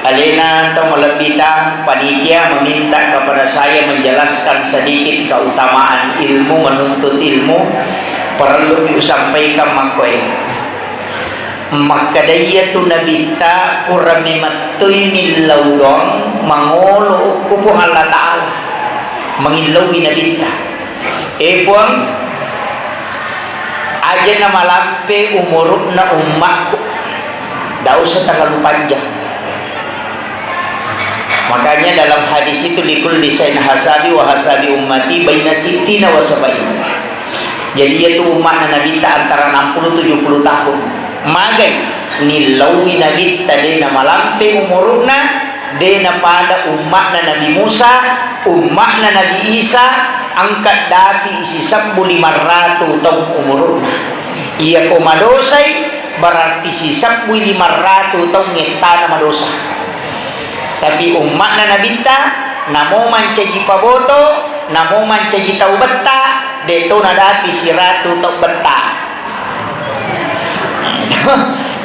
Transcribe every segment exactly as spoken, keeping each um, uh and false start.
Alena tau malebbita, panitia meminta kepada saya menjelaskan sedikit keutamaan ilmu, menuntut ilmu, perlu disampaikan makkoe. Makkeda iyatu Nabitta pura memettui millau doang mangolo okko Puang Allah Ta'ala. Mangillauwi Nabitta. Eh, Puang, aja namalampe umuru'na ummakku. Ndak usah terlalu panjang. Makanya dalam hadis itu, "Likulli syai'in hasabi wa hasabi ummati baina sittina wa sabain." Jadi, iyatu umma'na Nabitta antara enam puluh tujuh puluh tahun. Magai nillauwi Nabitta de namalampe umuru'na, de napada umma'na Nabi Musa, umma'na Nabi Isa, engka dapi sisebbu lima ratu taung umuru'na. Iyako madosai, berarti sisebbui lima ratu taung ettana madosa. Tapi umma'na Nabitta, namo mancaji paboto, namo mancaji tau betta, de to nadapi siratu tau betta.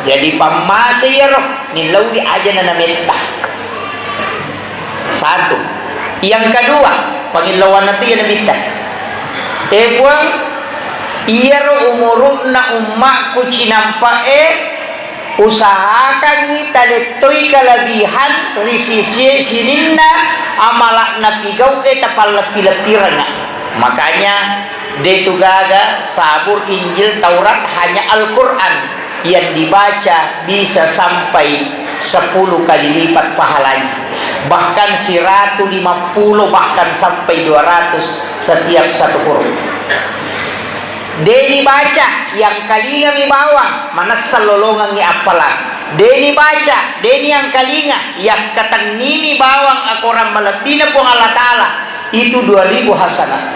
Jadi pammase iyaro, nillauwi aja na nametta. Satu. Yang kedua, pangillauanna tu iya Nabitta. Eh, Puang, iyaro umuru'na ummakku cinampa'e, usahakangngi talettoi kalebihan ri sisie sininna amala'na pigau'e tapalleppi-leppirengnga. Makanya, de tu gaga sabur Injil Taurat, hanya Al-Quran yang dibaca bisa sampai sepuluh kali lipat pahalanya. Bahkan siratu lima puluh, bahkan sampai dua ratus setiap satu huruf. Deni baca, yang kalingami bawang, manessa lolongengngi appalang. Deni baca, deni yang kalinga, yang katennimi bawang akorang malebbina Puang Allah Ta'ala, itu dua ribu hasanah.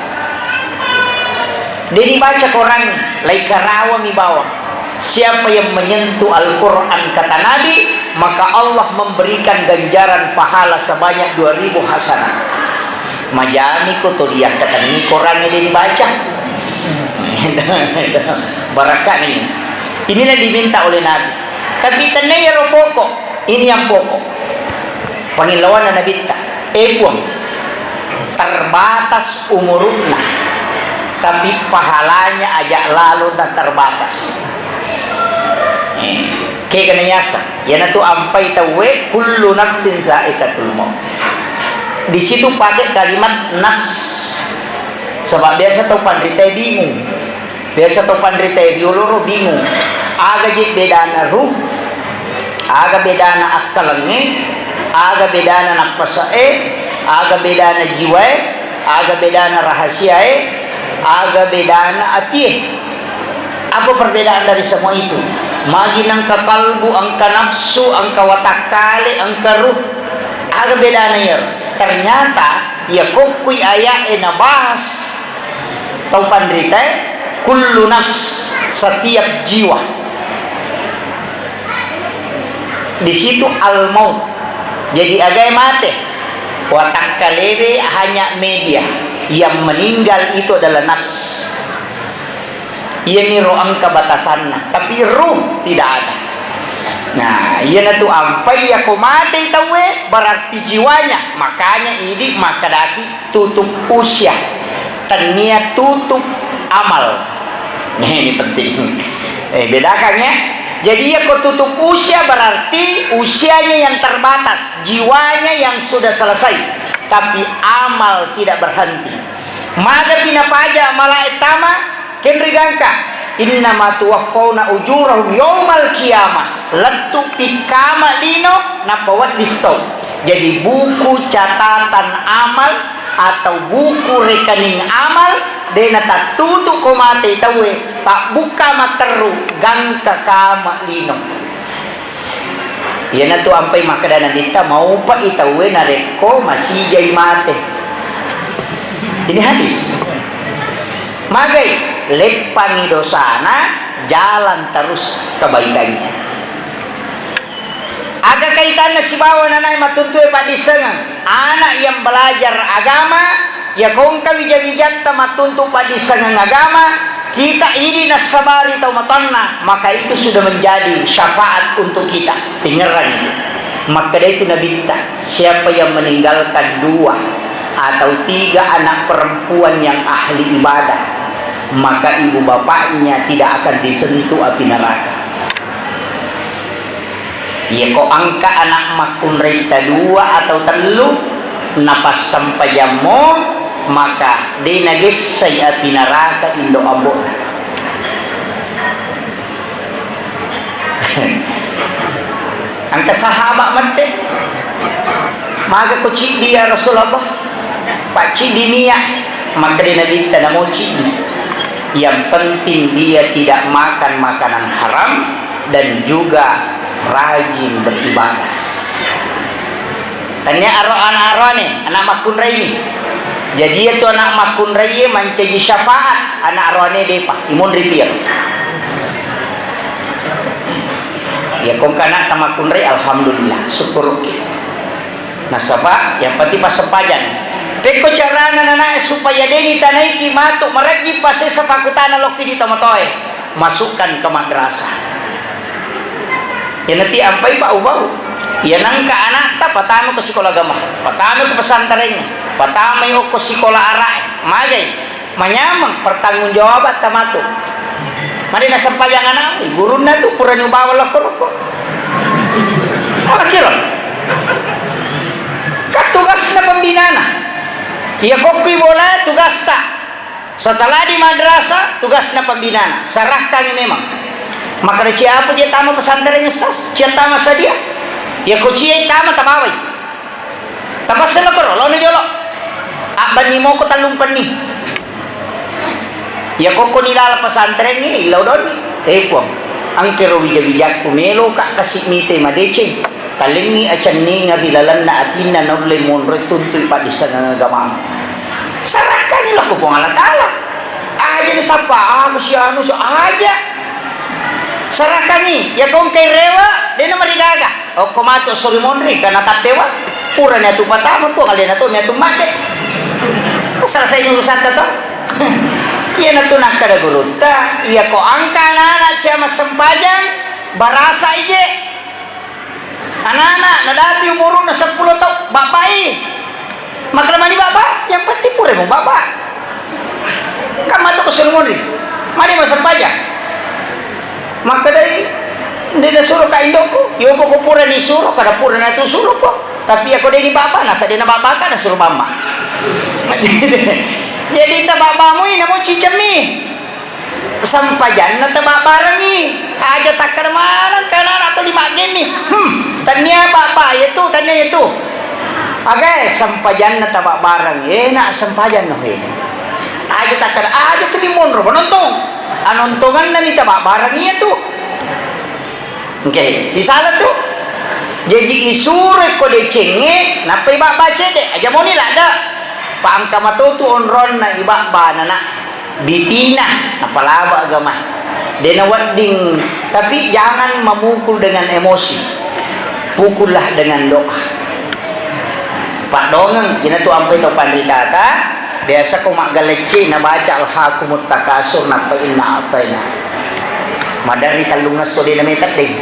Deni baca korang, lai karawami bawang. Siapa yang menyentuh Al-Quran, kata Nabi, maka Allah memberikan ganjaran pahala sebanyak dua ribu hasanah. Majami ko to diakkatenni korang deni baca. Barakka ni. Inilah diminta oleh Nabi. Tapi tenna iyaro pokok. Ini yang pokok. Pangillauanna Nabitta. Eh, Puang, terbatas umuru'na, tapi pahalanya aja lalo tak terbatas. Eh, kegana yasa, iyanatu ampai tauwe, kullu nafsin zaikatul maut. Di situ pakai kalimat nafs. Sebab biasa tau panrita bingung. Biasa to panrita riolo ro bingung. Aga je bedana ruh, aga bedana akkalengnge, aga bedana nappase'e, aga bedana jiwae, aga bedana rahasiae, aga bedana atie. Apa perbedaan dari semua itu? Magi nengka kalbu, engka nafsu, engka watakkale, engka ruh. Aga bedana iyaro? Ternyata iya kokkui aya'e nabahas tau panritae, kullu nafs, setiap jiwa. Di situ al-maut. Jadi agae mate? Watakkalewe hanya media, yang meninggal itu adalah nafs. Iyaniro engka batasanna, tapi ruh tidak ada. Nah, iyanatu ampai yako matei tauwe, berarti jiwanya. Makanya idi makkedaki tutup usia. Tennia tutup amal. Nah, ini penting. Eh, bedakan ya. Jadi, yako tutup usia berarti usianya yang terbatas, jiwanya yang sudah selesai, tapi amal tidak berhenti. Maga pinapaja malae tama, kenri gangka. Innama tuwaffauna ujurahum yaumal qiyamah. Lettu pikkama lino, nappa wedding stop. Jadi, buku catatan amal atau buku rekening amal, de natattutu ko mate tauwe, pabbukka matteru, gangka kama lino. Iyanatu ampai makkeda Nabitta, maupai tauwe narekko masijai mate. Ini hadis. Magai, leppangi dosana, jalan terus kebaikannya. Aga kaitanna sibawa nanae mattuntue paddissengeng? Anak yang belajar agama, yako engka wija-wijatta mattuntu paddissengeng agama, kita idi nassabari tau matanna, maka itu sudah menjadi syafaat untuk kita. Tingerang itu. Makkeda itu Nabitta, siapa yang meninggalkan dua atau tiga anak perempuan yang ahli ibadah, maka ibu bapaknya tidak akan disentuh api neraka. Iyako engka anak makkunraita dua atau tellu, napassempajammo, maka de nagessai api neraka indo ambo'na. Engka sahabat mette, "Maga ko ciddi, ya Rasulullah?" "Pacciddi mia." Makkeda Nabitta, "Namo ciddi. Yang penting dia tidak makan makanan haram dan juga rajin beribadah." Tania aro anak aroane, anak makkunrai. Jadi itu anak makkunrai mancaji syafaat, anak aroane depa, imun ripiak. Ya kongka anak tamakkunrai, alhamdulillah, syukur oke. Nasaba yang penting passempajang. Pekko carana nanae supaya deni tanaiki matu marajji pasessa pakutana lokki di tomatoe, masukkan ke madrasah. Iyanati ampai Pak Ubau. Iya nangka anakta patama ke sekolah agama, patama ke pesantren, patama okko sekolah arae, magai, manyameng pertanggungjawaban tamatu. Made nasempajang anak, gurunna tu purani ubawa lokko-lokko. Apa kira? Kan tugasna pembinana. Iya kokkui bola tugasta. Setelah di madrasah, tugasna pembinana, serahkangi memang. Makkeda, "Cia apa je tama pesantren, Ustaz? Cia tama sadia?" Ya ko cia tama, tabawai. Tapasselo koro, laono jolo. Abbanni moko tallumpenni. Ya kokko ni lala pesantren ni, illau doni. Eh, Puang, angkero wija-wijakku melo ka kasi mite madeceng. Talengngi acenninga ri lalenna atinna naulle monroi tuntui paddissengeng agama. Serahkangi lao ko Puang Allah Ta'ala. Aja nasappa, aku si anu, so aja. Serahkangi, ya kongkai rewa, dena marigaga. Okko matu sori monri, karena tappewa. Purani atu patama, Puang, alena to, mi atu madde. Selesai urusan to. Iya natu nakkeda gurutta, iya ko angka anak-anak cia massempajang, barasa ije. Anak-anak, nadapi umuruna seppulo taung, babbai. Makkeda mani baba, yang penting pura mo baba. Kan matu ko suru monri. Mani massempajang. Makkedai, de nasuro ka indokku. Yo poko pura ni suro, kada pura natu suro po. Tapi ako de ni baba, nasa de na baba ka nasuro bamma. Jadi ta babamu ina mo cicemmi. Sempajanna tababbarengngi. Aja takkeda maneng ka anak-anak tuli maggemmi. Hmm, tania baba yetu, tania yetu. Aga sempajanna tababbareng. Enak sempajanna he. Aja takkeda, aja tuli monro manontong. Anontonganna mi tababbarengngi yetu. Oke, sisala tu. Jaji isuro ko decengnge, nappai baba cede. Aja moni ladda. Pa engka matotu onronna ibabba nana. Bitina, napalaba agama. Dena wedding, tapi jangan memukul dengan emosi. Pukullah dengan doa. Paddongeng, ina tu ampai to panritata, biasa ko maggalecce nabaca Alhaakumut Takasur, nappa Inna A'taina. Maderri tellungesso de nameta deng.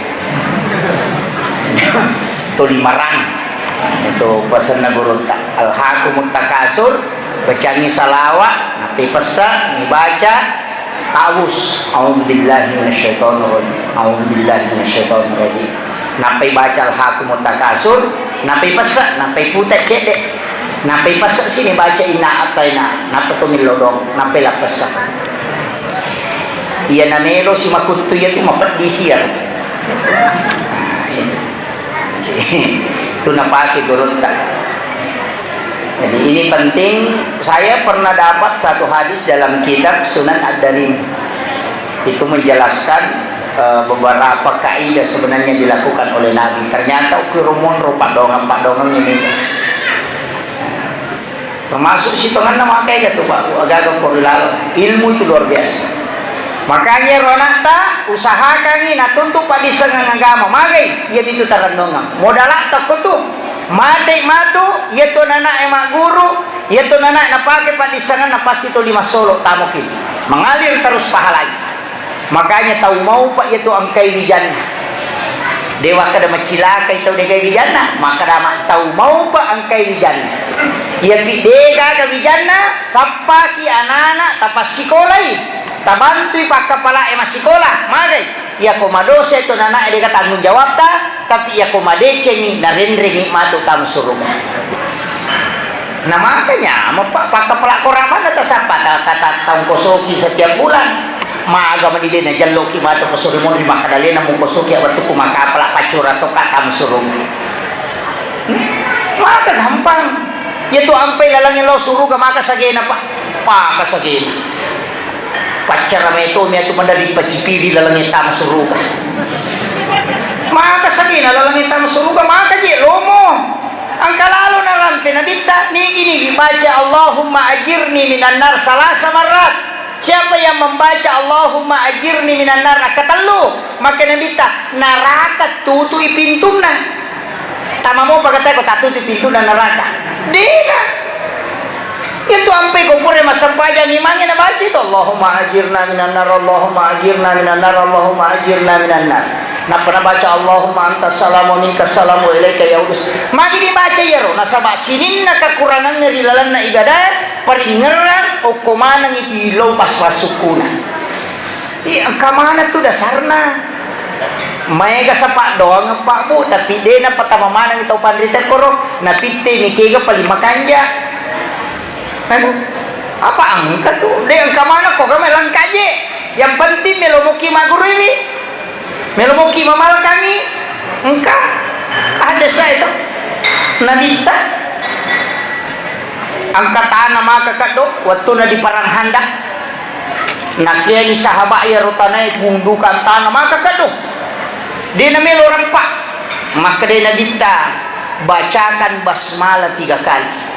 Tuli marang. Itu pasenna gurutta. Alhaakumut Takasur, bacangi salawat, nappi pessa, nibaca, ta'awuz. A'udzubillahi minasyaitonirrajim. A'udzubillahi minasyaitonirrajim. Nappai baca Alhaakumut Takasur, nappai pessa, nappai puta cedde. Nappai pessa sini baca Inna A'taina, nappa to millo dong, nappai lappessa. Iya namelo si makuttu iya tu mapeddi siar. Tu napake gurutta. Jadi ini penting, saya pernah dapat satu hadis dalam kitab Sunan Ad-Darimi. Itu menjelaskan, eh, beberapa kaidah sebenarnya dilakukan oleh Nabi. Ternyata ukir monro paddongeng-paddongeng ini. Termasuk sitonganna makai ga tu, Pak, agaga ko ri laleng. Ilmu itu luar biasa. Makanya ro anatta, usahakangi natuntu paddissengeng agama. Magai, iya mitu tarennungeng. Modalatta ko tu. Mate matu, iya tu nana e magguru, iya tu nana napake paddissengenna pasti tuli massolo tamoki. Mengalir terus pahalanya. Makanya tau mau, Pak, iya tu engkai wijanna. De' wakkeda macilakai tau de'gaga wijanna, makkeda ma tau maupa engkai wijanna. Iyapi de'gaga wijanna, sappaki anana tapassikolai, tabantui pakkapala'e massikola, magai. Iyako madosa itu anana'e de'ga tanggung jawabta, tapi iyako madecengi narenrengi matu tama suruga. Nah, makanya, meppa-, pakkapala' koramanna tasappa, ta-, ta-, ta-, taungkosoki setiap bulan. Maga mani de' najelloki matu ko sore monri makkeda alena mukosoki wettukku makkapala' paccura tokka tama suruga. Hmm? Maka gampang. Iyatu ampai lalengnge lao suruga maka sagena, Pak. Maka sagena. Paccara metomi atu mendari pacipiri lalengnge tama suruga. Maka sagena lalengnge tama suruga, maka je lomo. Engka lalo narampe Nabitta, nigi-nigi baca, "Allahumma ajirni minan nar" salasa marrat. Siapa yang membaca, "Allahumma ajirni minan nar" akkatellu, makkeda Nabitta, naraka tutui pintunna. Tama mopa katae ko tatutui pintunna naraka? De'na. Itu ampe ko pura massempajang imangnge nabaca itu, "Allahumma ajirna minan nar, Allahumma ajirna minan nar, Allahumma ajirna minan nar." Nappa nabaca, "Allahumma anta salamu minka salamu ilaika yaudus." Magi dibaca iyaro, nasaba sininna kekurangangnge ri lalenna ibadah, paringngerang okko maneng itu illau pas-, passukkuna. Iya, engka maneng tu dasarna. Maega sapa doang, Pak, Bu, tapi de' napatama maneng tau panrita koro, napitte mi kega paling makanja. Anu, apa engka tu? De' engka maneng ko kami lengka je. Yang penting melo muki magurui wi. Melo muki mamalkangi. Engka. Ada saya tu. Nabitta. Angka tana maka keddo, wettuna di perang Khandaq. Nakiani sahabat iyaro tanae gundukan tana maka keddo. De' namelo reppa. Makkedai Nabitta, "Bacakan basmalah tiga kali.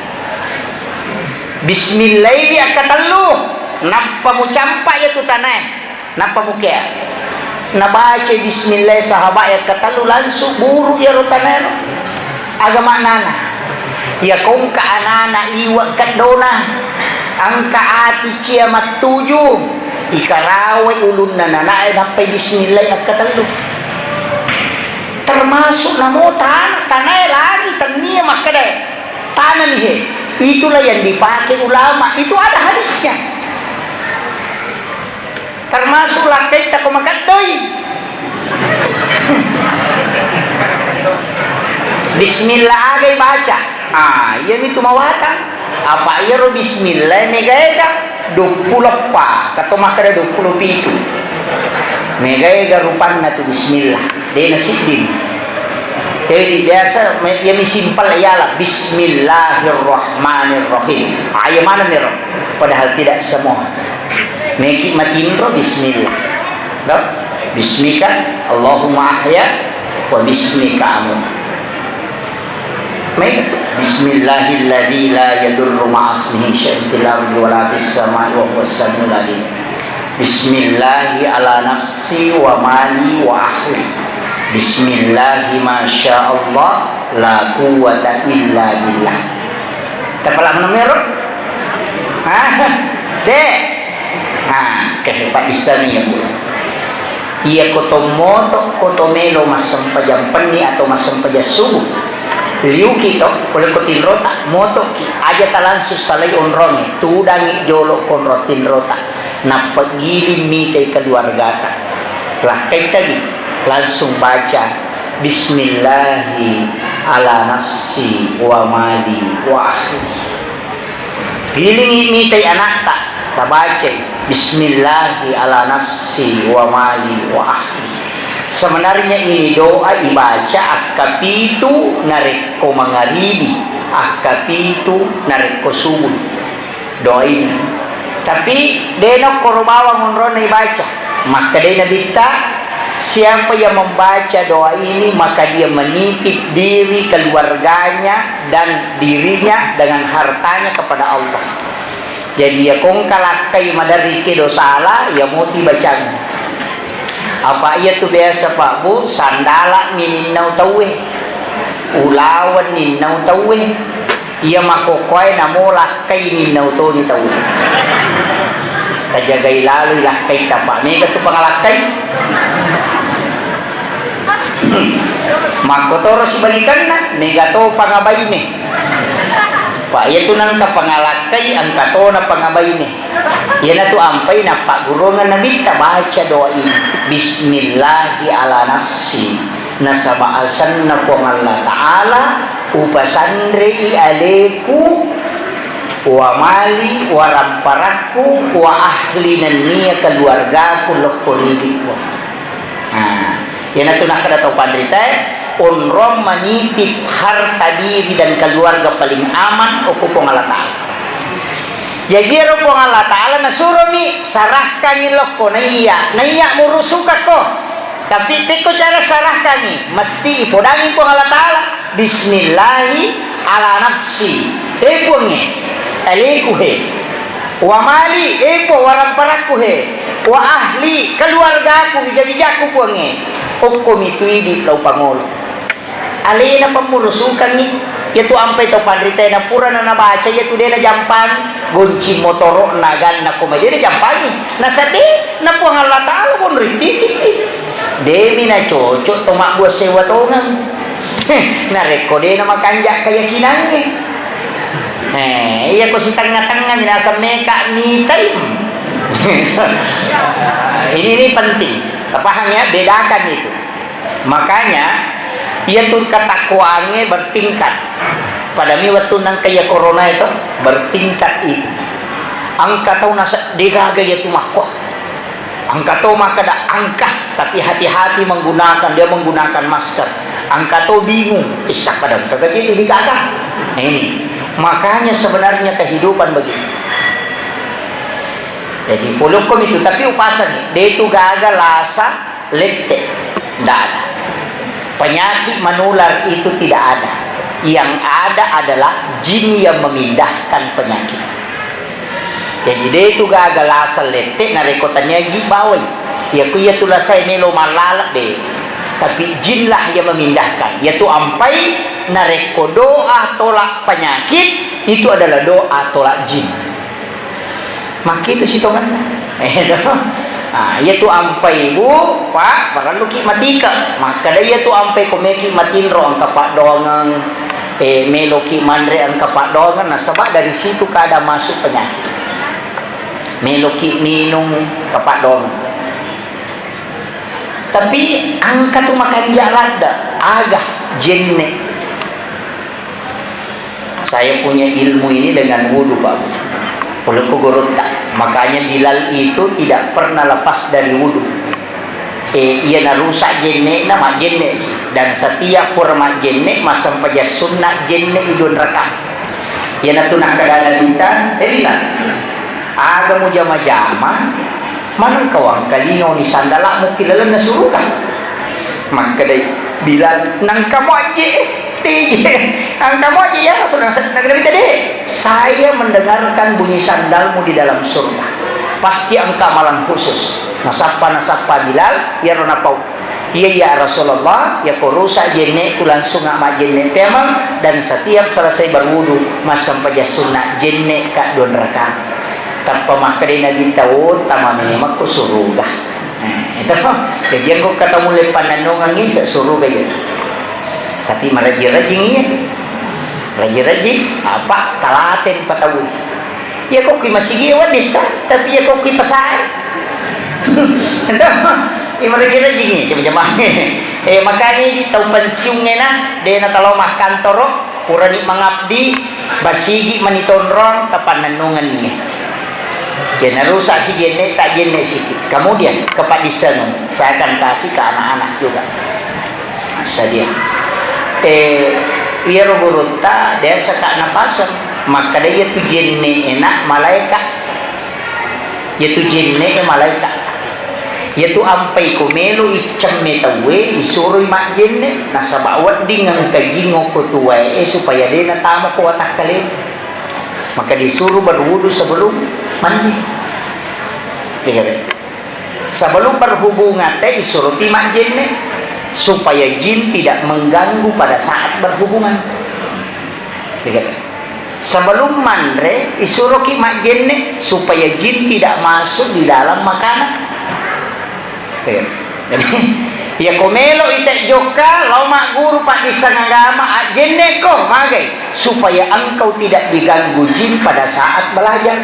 Bismillah ini akkatellu, nappa mucampa iyatu tanae." Nappa mukea. Nabaca bismillah sahabat yang ketellu langsung buru iyaro tanaero. Aga maknana? Iya kongka anana iwa keddona. Angka ati cia mattuju. Ikarawai ulunna nanae nappai bismillah akkatellu. Termasuk namo tanah, tanae lagi tennia makkedae. Tanah nih he. Itulah yang dipakai ulama. Itu ada hadisnya. Termasuk lakkaitta ko makeddoi. Bismillah agai baca. Ah, iya mitu mawatang. Apa iyaro bismillah megaega duappulo eppa, kato makkeda duappulo pitu. Megaega rupanna tu bismillah. Dena siddin. Jadi biasa me-, iya mi simpel iyalah bismillahirrahmanirrahim. Ah, iya mana mero? Padahal tidak semua. Meki matinro bismillah. Do? Bismika Allahumma ahya wa bismika amut. Meki tu. Bismillahilladzi la yadurru ma'asmihi syai'un fil ardi wa la fis sama'i wa huwas samiul alim. Bismillahi ala nafsi wa mali wa ahli. Bismillahi masya Allah la quwwata illa billah. Tapala menemero? Hah? De. Nah, kehebat di sana ya, Bu. Iya ko to moto, ko to melo massempajang penni atau massempajang subuh. Liuki to, pole ko tinrota, motoki, aja ta langsung salai onronge, tudangi jolo konro tinrota. Nappa giling mitai keluargata. Lakkaittagi, langsung baca, "Bismillahi ala nafsi wa mali wa ahli." Gilingi mitai anakta, tabacai, "Bismillahi ala nafsi wa mali wa ahli." Sebenarnya ini doa ibaca akkapitu narekko mangaribi, akkapitu narekko subuh. Doa ini. Tapi de nokkoro bawang onronna ibaca. Makkedai Nabitta, siapa yang membaca doa ini, maka dia menitip diri, keluarganya, dan dirinya dengan hartanya kepada Allah. Jadi, iya kongka lakkai maderri ke dosala, iya moti bacang. Apa iya tu biasa, Pak, Bu, sandala mi ninnau tauwe. Ulawan ninnau tauwe. Iya makkokkoe namo lakkai ninnau toni tau. Tajagai laloi lakkaitta, Pak. Mega tu pangalakkai. Makkotoro sibalikanna, mega to pangabaine. Pa iyatu nangka pangalakkai, engka tona pangabaine. Iyanatu ampai nappagguruangeng Nabitta baca doa ini. Bismillahi ala nafsi. Nasaba asenna Puang Allah Ta'ala, upasanrei aleku, wa mali, wa ramparakku, wa ahli nennia keluargaku lokko ridi, Puang. Nah, iyanatu nakkeda tau panritae, onrong manitip harta diri dan keluarga paling aman okko Puang Allah Ta'ala. Jaji ero Puang Allah Ta'ala nasuromi sarahkangi lokko naiya, naiya murusukakko. Tapi pekko cara sarahkangi, mesti ipodangi Puang Allah Ta'ala. Bismillahi ala nafsi. Eh, Puangnge, aleku he. Wa mali, eh, Puang, waramparakku he. Wa ahli, keluargaku, wija-wijakku, Puangnge. Okkomi tu idi lao pangolo. Alena pammurusukangngi. Iyatu ampai tau panritae na purana nabaca, iyatu de najampangi. Gonci motoro'na ganna ko mai de najampangi. Nasaba de na Puang Allah Ta'ala monro ittitipi. Demi nacocok to mabbua sewa tongeng. Narekko de namakanja keyakinangnge. Eh, iya ko sitengnga-tengnga mi naseng meka mi taim. Ini, ini penting. Tapahang ya, bedakan itu. Makanya, iyatu ketakwaangnge bertingkat. Padami wettu nangka iya corona itu bertingkat itu. Engka tau nase-, degaga iyatu makko. Engka to makkeda engka, tapi hati-hati menggunakan, dia menggunakan masker. Engka to bingung, issa kadang kagak jadi gaga. Nah, ini. Makanya sebenarnya kehidupan begitu. Jadi, polokkom itu, tapi upasangi, de tu gaga lasa lette, tidak ada. Penyakit menular itu tidak ada. Yang ada adalah jin yang memindahkan penyakit. Jadi, de tu gaga lasa lette narekko tania ji bawai. Iya ku iya tu lasae melo mallaleng de. Tapi jinlah yang memindahkan. Iya tu ampai narekko doa tolak penyakit, itu adalah doa tolak jin. Makkitu sitongenna. Eh, to. Ah, iya tu ampai, Bu, Pak, parelluki matika. Makkeda iya tu ampai ko meki matinro engka paddoangeng, eh, meloki manre engka paddoangeng, nasaba dari situ kada masuk penyakit. Meloki minung engka paddoangeng. Tapi engka tu makanja ladde, aga jenne. Saya punya ilmu ini dengan wudu, Pak Bu. Polokku gurutta. Makanya Bilal itu tidak pernah lepas dari wudu. Eh, iya narusak jenne'na, majjenne si. Dan setiap pura majjenne, massempajang sunna jenne i dua rakaat. Iyanatu nakkedana Nabitta, "Eh, Bilal, aga mujama-jama? Maneng kawang kalingoni sandala'mu ki lalenna suruga?" Makkedai Bilal, "Nangka moje, deje. Nangka moje ya, Rasul." Nabi tadi, "Saya mendengarkan bunyi sandalmu di dalam surga. Pasti engkau amalan khusus." Nasappa, nasappa Bilal, iyaro napau. "Iya, iya, Rasulullah, iya ko rusak jenne'ku langsung majjenne pemeng, dan setiap selesai berwudu, massempajang sunna jenne ka dua rakaat." Tappa makkedai Nabitta, "Oh, tama memang ko suruga." Eh, itu. Jadi, engka tau mulle pannennungengngi, se-, suruga iya. Tapi marajing-rajing iya. Rajing-rajing, apa, talaten pataui. Iya ko kui masigi wadessa, tapi iya ko kui pasae. Itu. Iya marajing-rajing iya, jama-jama. Eh, makanya di tau pensiungnge na, de na talo makkantoro, purani mangabdi, basigi mani tonrong, tapannennungenni. Iya narusak si jenne, tak jenne siki. Kemudian, kepaddissengeng, saya akan kasih ke anak-anak juga. Sadia. Eh, iyaro gurutta, biasa ka napaseng. Makkeda iya tu jenne enak malaika. Iya tu jenne malaika. Iya tu ampai ko melo iccemme tauwe, isuroi majjenne, nasaba wedding engka jing okko tuwae, eh, supaya de natama ko watakkalemu. Maka disuruh berwudu sebelum mandi. Iya, kan? Sebelum berhubungan te isuruh pi majjenne supaya jin tidak mengganggu pada saat berhubungan. Iya, kan? Sebelum manre, isuruh ki majjenne supaya jin tidak masuk di dalam makanan. Iya. Jadi, Iya ko melo ite jokka, lao magguru paddisseng agama, ajjenne ko, magai, supaya engkau tidak diganggu jin pada saat belajar.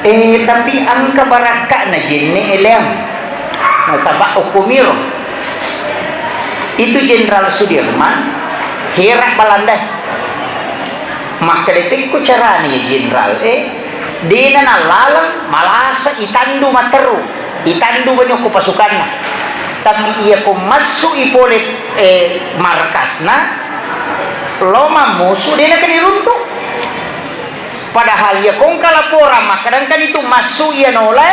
Eh, tapi engka barakka'na jenne eleang. Nataba okkomiro. Itu Jenderal Sudirman, hera Balanda. Makkeda, "Pekko carana ya Jenderal, eh, dena nalaleng, malasa itandu matteru, itandu banyokko pasukanna. Tapi iya ko massu i pole, eh, markasna, lo mammusu dena kan iruntu." Padahal iya kongka laporan makkadangkan itu massu iya nola,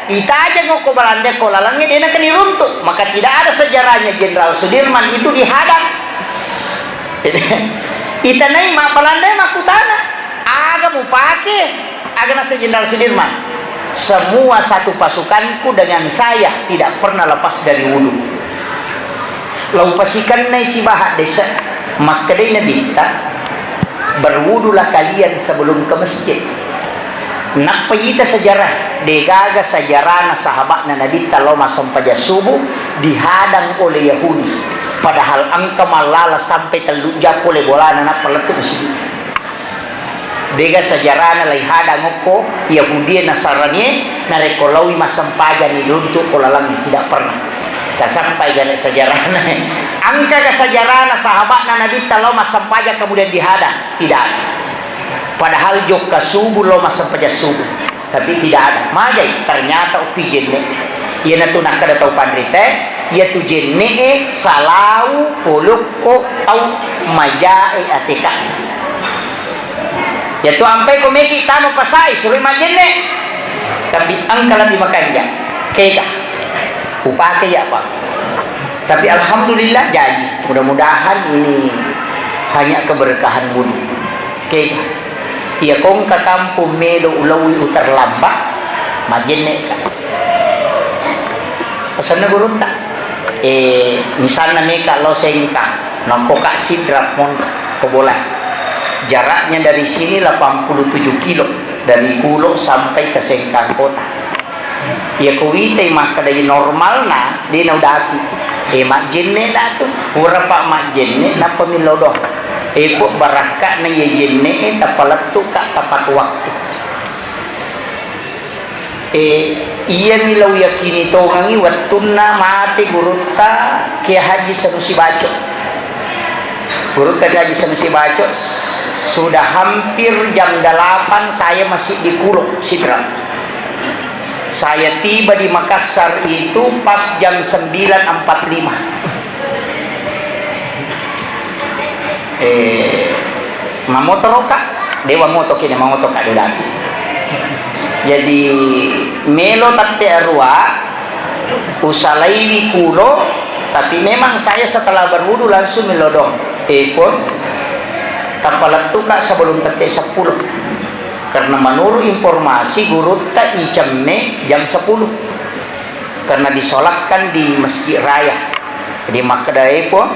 itajeng ko Balanda ko lalengnge dena kan iruntu. Maka tidak ada sejarahnya Jenderal Sudirman itu dihadang. Itanai ma Balanda makkutana, "Aga mupake?" Aga nasa Jenderal Sudirman, "Semua satu pasukanku dengan saya tidak pernah lepas dari wudhu." Lau pasikennai sibaha desa, makkedai Nabitta, "Berwudulah kalian sebelum ke masjid." Nappa ita sejarah, degaga sejarahna sahabatna Nabitta lao massempajang subuh dihadang oleh Yahudi. Padahal engka mallala sampai tellu jam pole bolana nappa lettu masigi. Dega sejarahna lai hadang okko Yahudie Nasaranie narekko laui massempajang ni runtu ko laleng, tidak pernah. Tasappai gare sejarahna. Engka ga sejarahna sahabatna Nabitta lao massempajang kemudian dihadang? Tidak ada. Padahal jokka subuh lao massempajang subuh. Tapi tidak ada. Magai, ternyata okki jenne. Iyanatu nakkeda tau panrita, iyatu jenne'e salau polokko tau majae ateka. Iyatu ampai ko meki tama pasai, suroi majjenne. Tapi engka lebbi makanja. Kega. Upake ya, Pak. Tapi alhamdulillah jadi. Mudah-mudahan ini hanya keberkahan wudhu. Kega. Iya kongka kampung melo ulaui uterlambat, majjenne ka. Pesanna gurutta. Eh, misalna meka lo Sengkang, nokko ka Sidrap mon ko bola. Jaraknya dari sini delapan puluh tujuh kilo, dari Kulo sampai ke Sengkang kota. Iya ko witai makkeda normalna, de naudapi. Eh, majjenne datu. Pura pa majjenne, nappa millau doang. Eh, ko barakka'na iya jenne, eh, tapalettu ka tepat waktu. Eh, iyami lau yakini tongengi wettunna mate gurutta Kiai Haji Sanusi Baco. Gurutta Kiai Haji Sanusi Baco, s-, sudah hampir jam delapan saya masih di Kulo, Sidrap. Saya tiba di Makassar itu pas jam sembilan empat lima. Eh, mamotoroka? Dewa moto kene, mamotoroka de dati. Jadi, melo tette arua, usalaiwi Kulo, tapi memang saya setelah berwudu langsung melodong. Eh, pun, tapalettuka sebelum tette sepuluh. Karena menurut informasi gurutta icemme jam sepuluh. Karena disolatkan di Masjid Raya. Jadi, makkedae, Puang,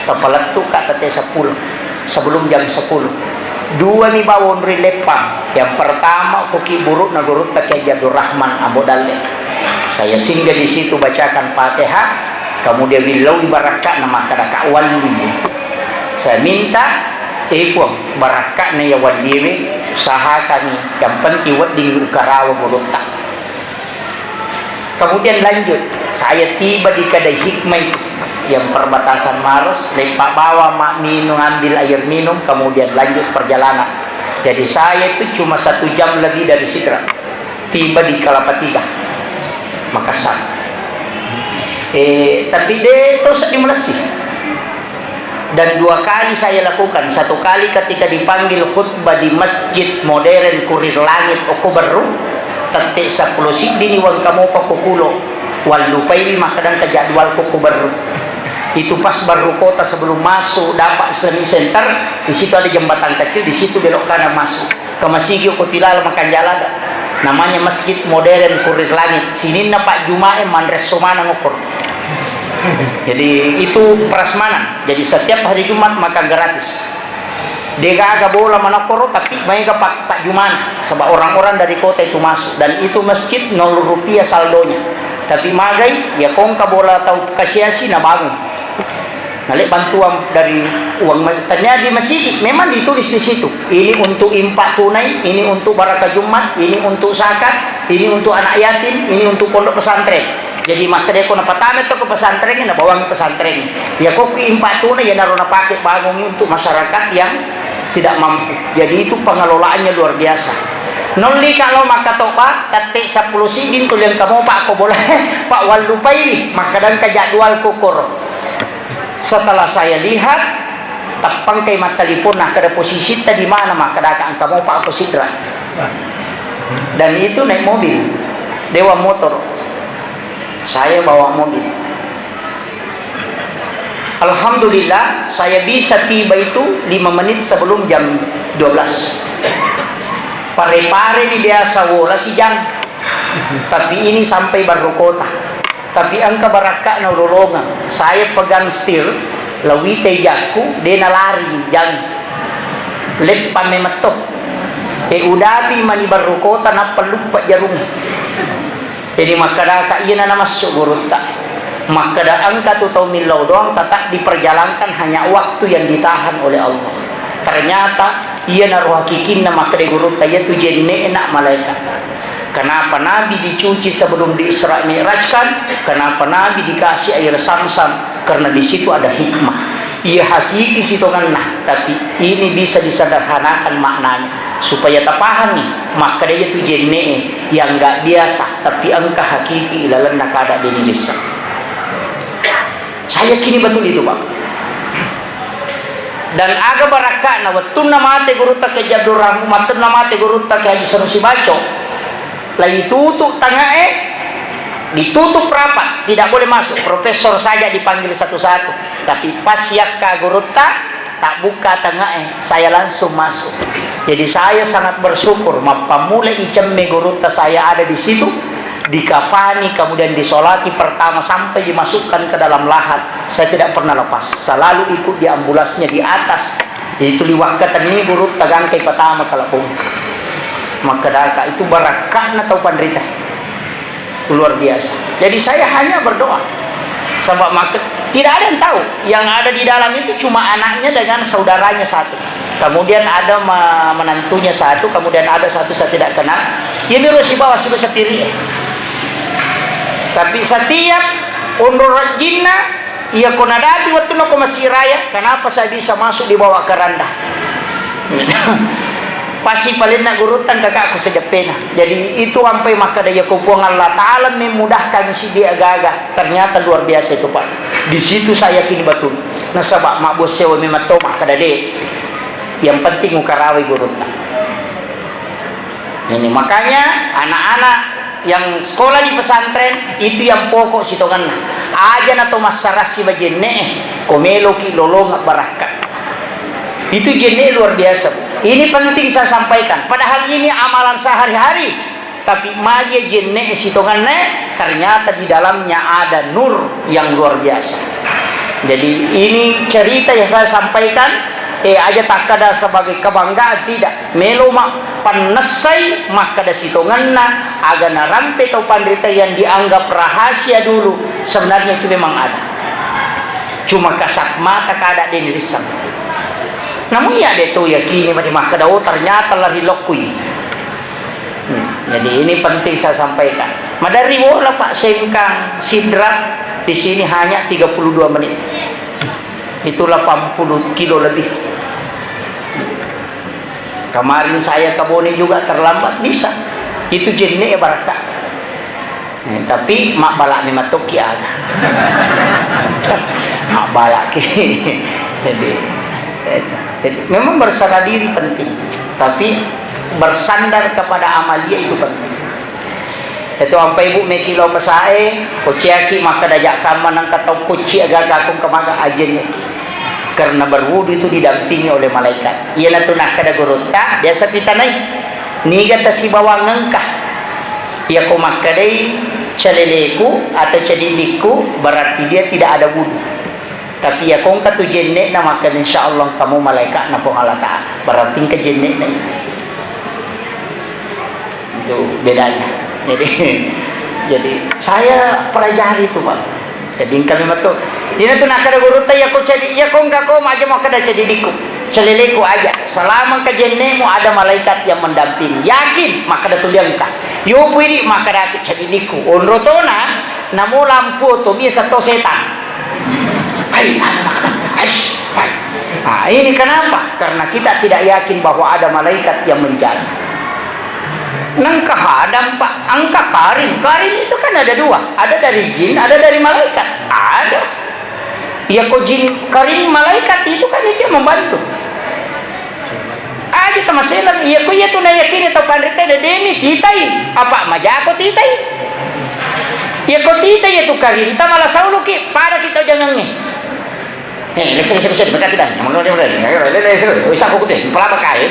tapalettuka tette sepuluh, sebelum jam sepuluh. Dua mi bawang ri Leppang. Yang pertama, ko ki burukna gurutta Kiai Abdul Rahman Ambo Dalle. Saya singgah di situ, bacakan Fatihah, kemudian willaui barakka'na, makkedaka walli. Saya minta, eh, Puang, barakka'na ya walliwe, usahakan yang penting wedding ukarawa gurutta. Kemudian lanjut, saya tiba di kedai Hikmah itu, yang perbatasan Maros, lepak bawa mak minum, ambil air minum, kemudian lanjut perjalanan. Jadi saya itu cuma satu jam lebih dari Sidrap, tiba di Kelapa Tiga, Makassar. Eh, tapi de to seddi malessi. Dan dua kali saya lakukan, satu kali ketika dipanggil khutbah di Masjid Modern Kurir Langit, okko Berru, tette seppulo siddini wengka mopa ko Kulo, wallupaiwi makkadang ke jadwal ko, ko Berru. Itu pas Berru kota sebelum masuk Dapak Islamic Center, di situ ada jembatan kecil, di situ belok kanan masuk. Ke masigi ko tilala makanjala ada. Namanya Masjid Modern Kurir Langit. Sininna Pak Jumae manresso maneng okor. Jadi itu prasmanan. Jadi setiap hari Jumat makan gratis. Degaga bola manokkoro, tapi maega Pak, Pak Jumana. Sebab orang-orang dari kota itu masuk. Dan itu masjid nol rupiah saldonya. Tapi magai, ya kongka bola tau kasiasi na bangun. Nale bantuan dari uang ma-, tania di masigi, memang ditulis di situ. Ini untuk infak tunai, ini untuk baraka Jumat, ini untuk zakat, ini untuk anak yatim, ini untuk pondok pesantren. Jadi makkeda ko napatama to ke pesantren, nabawangi pesantren. Ya ko ku infak tunai, ya naro napake bangun untuk masyarakat yang tidak mampu. Jadi itu pengelolaannya luar biasa. Nolli kalau makkatoba, tette sepuluh sidin tuliang kamu pak ko bola, pak wallupai, makkadang ka jadwal kokor. Setelah saya lihat, teppang kai mattelepon, nah kada posisitta di mana, makkadaka engka mopa ko sidra. Dan itu naik mobil, dewa motor. Saya bawa mobil. Alhamdulillah, saya bisa tiba itu lima menit sebelum jam dua belas. Pare-pare ni biasa wola sijang. Tapi ini sampai Barru Kota. Tapi engka barakka'na ulolongeng. Saya pegang setir, lawita jakku, de nalari jang. Leppang memetto. E udapi mani Barru Kota, nappa luppa jarung. Jadi makkadaka iyana namassu gurutta. Makkada engka tu tau millau doang tetap diperjalankan hanya waktu yang ditahan oleh Allah. Ternyata iyana roh hakikinna makkada gurutta, iya tu jenne'na malaikat. Kenapa Nabi dicuci sebelum di Isra Mi'rajkan? Kenapa Nabi dikasih air Samsam? Karena di situ ada hikmah. Iya hakiki sitongenna, tapi ini bisa disederhanakan maknanya supaya tapahangi. Makkada iya tu jenne'e yang nggak biasa, tapi engka hakiki ilalenna kada deni lissa. Saya yakini betul itu, Pak. Dan aga barakka'na wettunna mate gurutta Kiai Abdul Rahman, wettunna mate gurutta Kiai Haji Sanusi Baco, lai tutup tangae, ditutup rapat, tidak boleh masuk. Profesor saja dipanggil satu-satu. Tapi pas yakka gurutta, tak buka tangae, saya langsung masuk. Jadi saya sangat bersyukur, mappammula icemme gurutta saya ada di situ, dikafani, kemudian disolati pertama sampai dimasukkan ke dalam lahat. Saya tidak pernah lepas, selalu ikut di ambulansnya di atas. Itu liwakkatenni gurutta gangkai pertama kalabung. Makkadaka itu barakka'na tau panrita. Luar biasa. Jadi saya hanya berdoa. Sebab maka tidak ada yang tahu. Yang ada di dalam itu cuma anaknya dengan saudaranya satu. Kemudian ada ma-, menantunya satu, kemudian ada satu saya tidak kenal. Iya miro sibawa siba sapiri. Tapi setiap onro rajinna, iya ko nadapi wettunna ko Masjid Raya, kenapa saya bisa masuk dibawa keranda? Pasti palenna gurutta kakakku sejeppena. Jadi itu ampai makkada, iya ko Puang Allah Ta'ala memudahkan siddi aga-aga. Ternyata luar biasa itu, Pak. Di situ saya yakin betul. Nasaba mabbuang sewa memang to makkada de. Yang penting ukarawai gurutta. Ini makanya anak-anak yang sekolah di pesantren itu yang pokok sitongenna. Aja na to massarassi bajenne'e, ko meloki lolongeng barakka. Itu jenne luar biasa, Bu. Ini penting saya sampaikan. Padahal ini amalan sehari-hari. Tapi magi jenne sitongenna, ternyata di dalamnya ada nur yang luar biasa. Jadi ini cerita yang saya sampaikan, eh, aja takkada sebagai kebanggaan, tidak. Melo ma pannessai makkada sitongenna, aga narampe tau panrita yang dianggap rahasia dulu, sebenarnya itu memang ada. Cuma kasat mata kada de nirisseng. Namun iya de to yakini mani makkada, oh, ternyata lari lokkui. Hmm, jadi ini penting saya sampaikan. Maderri bola, Pak, Sengkang, Sidrap, di sini hanya tiga puluh dua menit. Itu delapan puluh kilo lebih. Kemarin saya ke Bone juga terlambat, bisa. Itu jenne barakka. Eh, tapi mabbalakni matokki aga. Mabbalaki. Jadi, eh, jadi memang berserah diri penting, tapi bersandar kepada amalia itu penting. Itu ampai, Bu, meki lao pesae, kociaki makkada, jakkamma nengka tau kocci aga kakung kemaga, ajenni. Karena berwudu itu didampingi oleh malaikat. Iyanatu nakkada gurutta, biasa pitanai. Niga tasibawang engka. Iyako makkadai caleleku atau cadiddikku, berarti dia tidak ada wudu. Tapi iyako engka tu jenne'na, maka insya Allah engka mo malaikatna Puang Allah Ta'ala. Berarti engka jenne'na itu. Itu bedanya. Jadi, Jadi, saya pelajari itu, Pak. Jadi, engka memang tu. Ina tu nakkeda gurutta, "Iya ko cadi, iya ko engka ko maja makkeda cadi dikku. Celeleku aja. Selama engka jennemu ada malaikat yang mendampingi. Yakin, makkeda tu liangka. Yopu idi, makkeda cadi dikku. Onro tona, namo lampu to, biasa to setan." Hai, anu makkeda. Hai, hai. Nah, ini kenapa? Karena kita tidak yakin bahwa ada malaikat yang menjaga. Nengka hadang, Pak, engka karin. Karin itu kan ada dua, ada dari jin, ada dari malaikat. Ada. Iya ko jin, karin, malaikat itu kan itu yang membantu. Aja tamaselang, iya ko iya tu nayakini tau panrita demi titai, apa majako titai. Iya ko titai iya tu karinta malah sauluki, pada kita jangangnge. Eh, lese, lese, lese, mereka kita, yang mana dia, mana dia, lese, lese, wis aku kutu, pelaba kae.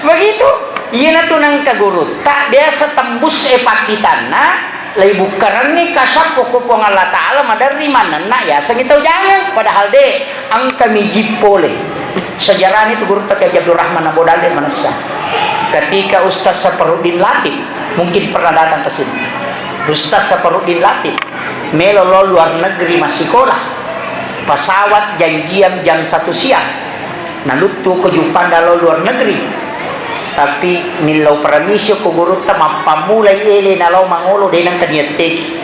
Begitu. Iya na tu nangka gurutta, biasa tembus e pakkitanna, lai bukkarengngi kasappo ko Puang Allah Ta'ala, maderri manenna, yasengngi tau jangeng. Padahal de, engka mi jin pole. Sejarah ni tu gurutta Kiai Abdul Rahman Abu Dale manessa. Ketika Ustaz Saparuddin Latif, mungkin pernah datang ke sini. Ustaz Saparuddin Latif, melo lo luar negeri massikola. Pesawat janjian jam satu siang. Naluttu ko Juppanda lao luar negeri. Tapi millau permisi ko gurutta, mappammulai ele nalao mangolo, de nengka niatteki.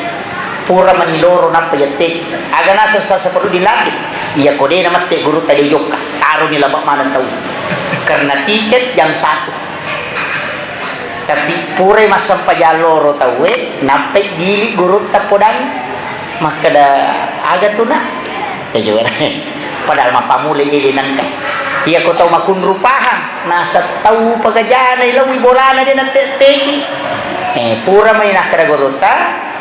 Pura mani loro nappa iatteki. Aga naseng Ustaz Saparuddin Latif? Iya ko de namette gurutta de jokka. Taroni laba maneng tau. Karena tiket jam satu. Tapi purai massempajang loro tauwe, nappai dili gurutta podang, makkeda, "Aga tu, Nak?" Padahal mappammulai ele nengka. Iya ko tau makunru pahang, naseng tau pagajana ilaui bolana de nattetteki. Eh, pura mai nakkeda gurutta,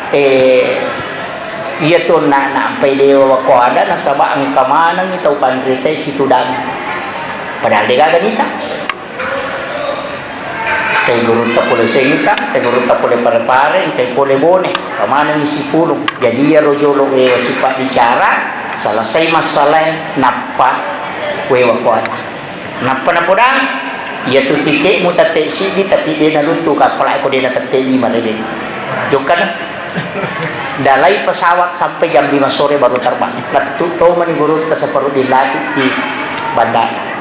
eh, iya tu, Nak, nampai dewa wako ada, nasaba engka manengngi tau panrita situdang. Padahal de gaga nita. Engkai gurutta pole Sengkang, engkai gurutta pole Parepare, engkai pole Bone. Pamanenni sipulung. Jadi iyaro jolo wewa sipabbicara, selesai massalae, nappa wewa kuada. Nappa napodang, iyatu tiketmu tette siddi, tapi de naluntu kappala'e ko de natette lima rede. Jokkana. Dalai pesawat sampai jam lima sore baru terbang. Lettu tomani gurutta Saparuddin Latif di bandara.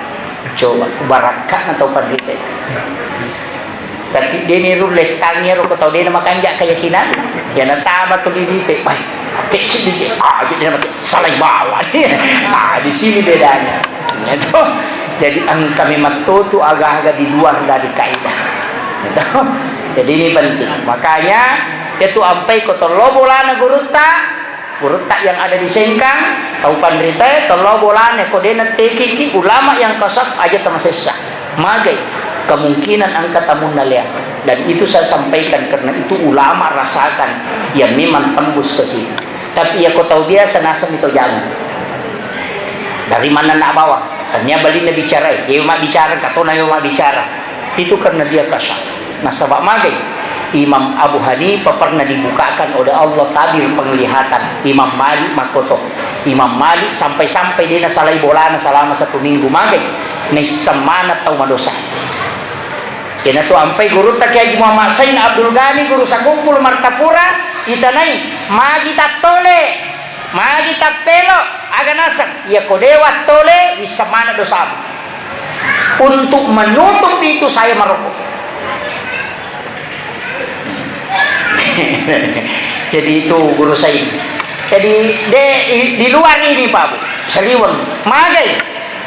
Coba, ku barakka'na tau panrita itu. Tapi de ni rulle tangi ro ko tau de na makanja keyakinan. Ya natama tu bibite, pai, tesi bibite, ah, jadi nama salai bawa. Ah, di sini bedanya. Gitu. Jadi engka memang tu, tu aga-aga di luar dari kaidah. Gitu. Jadi ini penting. Makanya, itu ampai ko tollo bolana gurutta, gurutta yang ada di Sengkang, tau panritae, tollo bolane, ko de nattekiki ulama yang kasaf aja tamasessa. Magai, kemungkinan engka tamunna lea. Dan itu saya sampaikan karena itu ulama rasakan yang memang tembus ke situ. Tapi ya ko tau biasa naseng itu jangan. Dari mana nak bawa? Tanya balik na bicara, eh, mabbicara, katona yo mabbicara. Itu karena dia kasaf. Nasaba magai? Imam Abu Hanifah pernah dibukakan oleh Allah tabir penglihatan. Imam Malik makkoto. Imam Malik sampai-sampai de nasalai bolana selama satu minggu, magai? Naisseng maneng tau madosa. Iyanatu ampai gurutta Kiai Haji Muhammad Sain Abdul Ghani, guru Sakumpul Martapura, itanai, magi tattole, magi tappelo, aga naseng, iya ko de wattole, wisseng maneng dosamu. Untuk menutup itu saya merokok. Jadi itu guru saya. Jadi de, i-, di luar ini, Pak Bu, saliweng. Magai?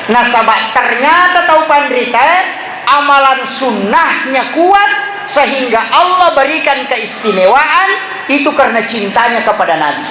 Nasaba ternyata tau panrita, amalan sunnahnya kuat sehingga Allah berikan keistimewaan itu karena cintanya kepada Nabi.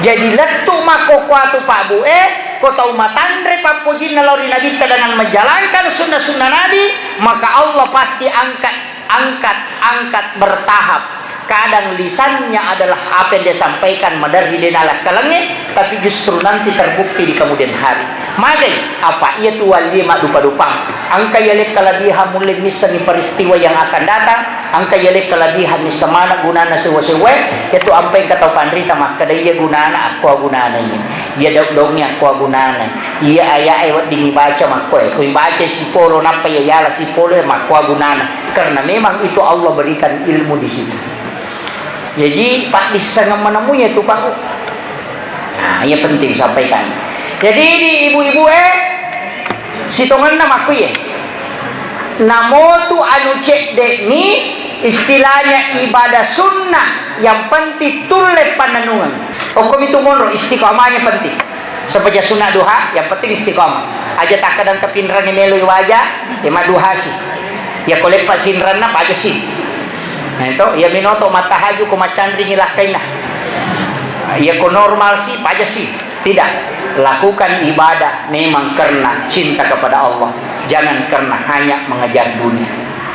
Jadi lettu makkokkoe tu, Pak Bu, eh, ko tau matanre pappojinna lao ri Nabitta dengan menjalankan sunnah-sunnah Nabi, maka Allah pasti angkat, angkat, angkat bertahap. Kadang lisannya adalah apa yang dia sampaikan, maderri de nalakkalengnge, tapi justru nanti terbukti di kemudian hari. Magai? Apa? Iya tu wallie maddupa-dupang. Engka yaleng kelebihan mulle missengi peristiwa yang akan datang, engka yaleng kelebihan misseng maneng gunana sewwa-sewwae, iya tu ampai engka tau panrita makkeda iya gunana, akko gunana iya. Iya daung-daungnge akko gunana. Iya aya'e wedding ibaca makkoe. Ko ibaca sipolo nappa iya yala sipolo makko gunana. Karena memang itu Allah berikan ilmu di situ. Jadi, paddissengeng menemui itu, Pak, Bu. Nah, iya penting sampaikan. Jadi, di ibu-ibu, eh, sitongenna makkuye. Namotu anu cedde'ni, istilahnya ibadah sunnah, yang penting tulle pannennungeng. Okkomi tu monro, istiqomahnya penting. Sebaja sunat duha, yang penting istiqomah. Aja takkadang kepinrangi meloi waja, ya madduhasi. Ya ko leppa sinranna, paja si. Nah, itu, ya minoto matahaju ko macanringi lakkainna. Ya ko normal si, paja si. Tidak. Lakukan ibadah memang karena cinta kepada Allah. Jangan karena hanya mengejar dunia.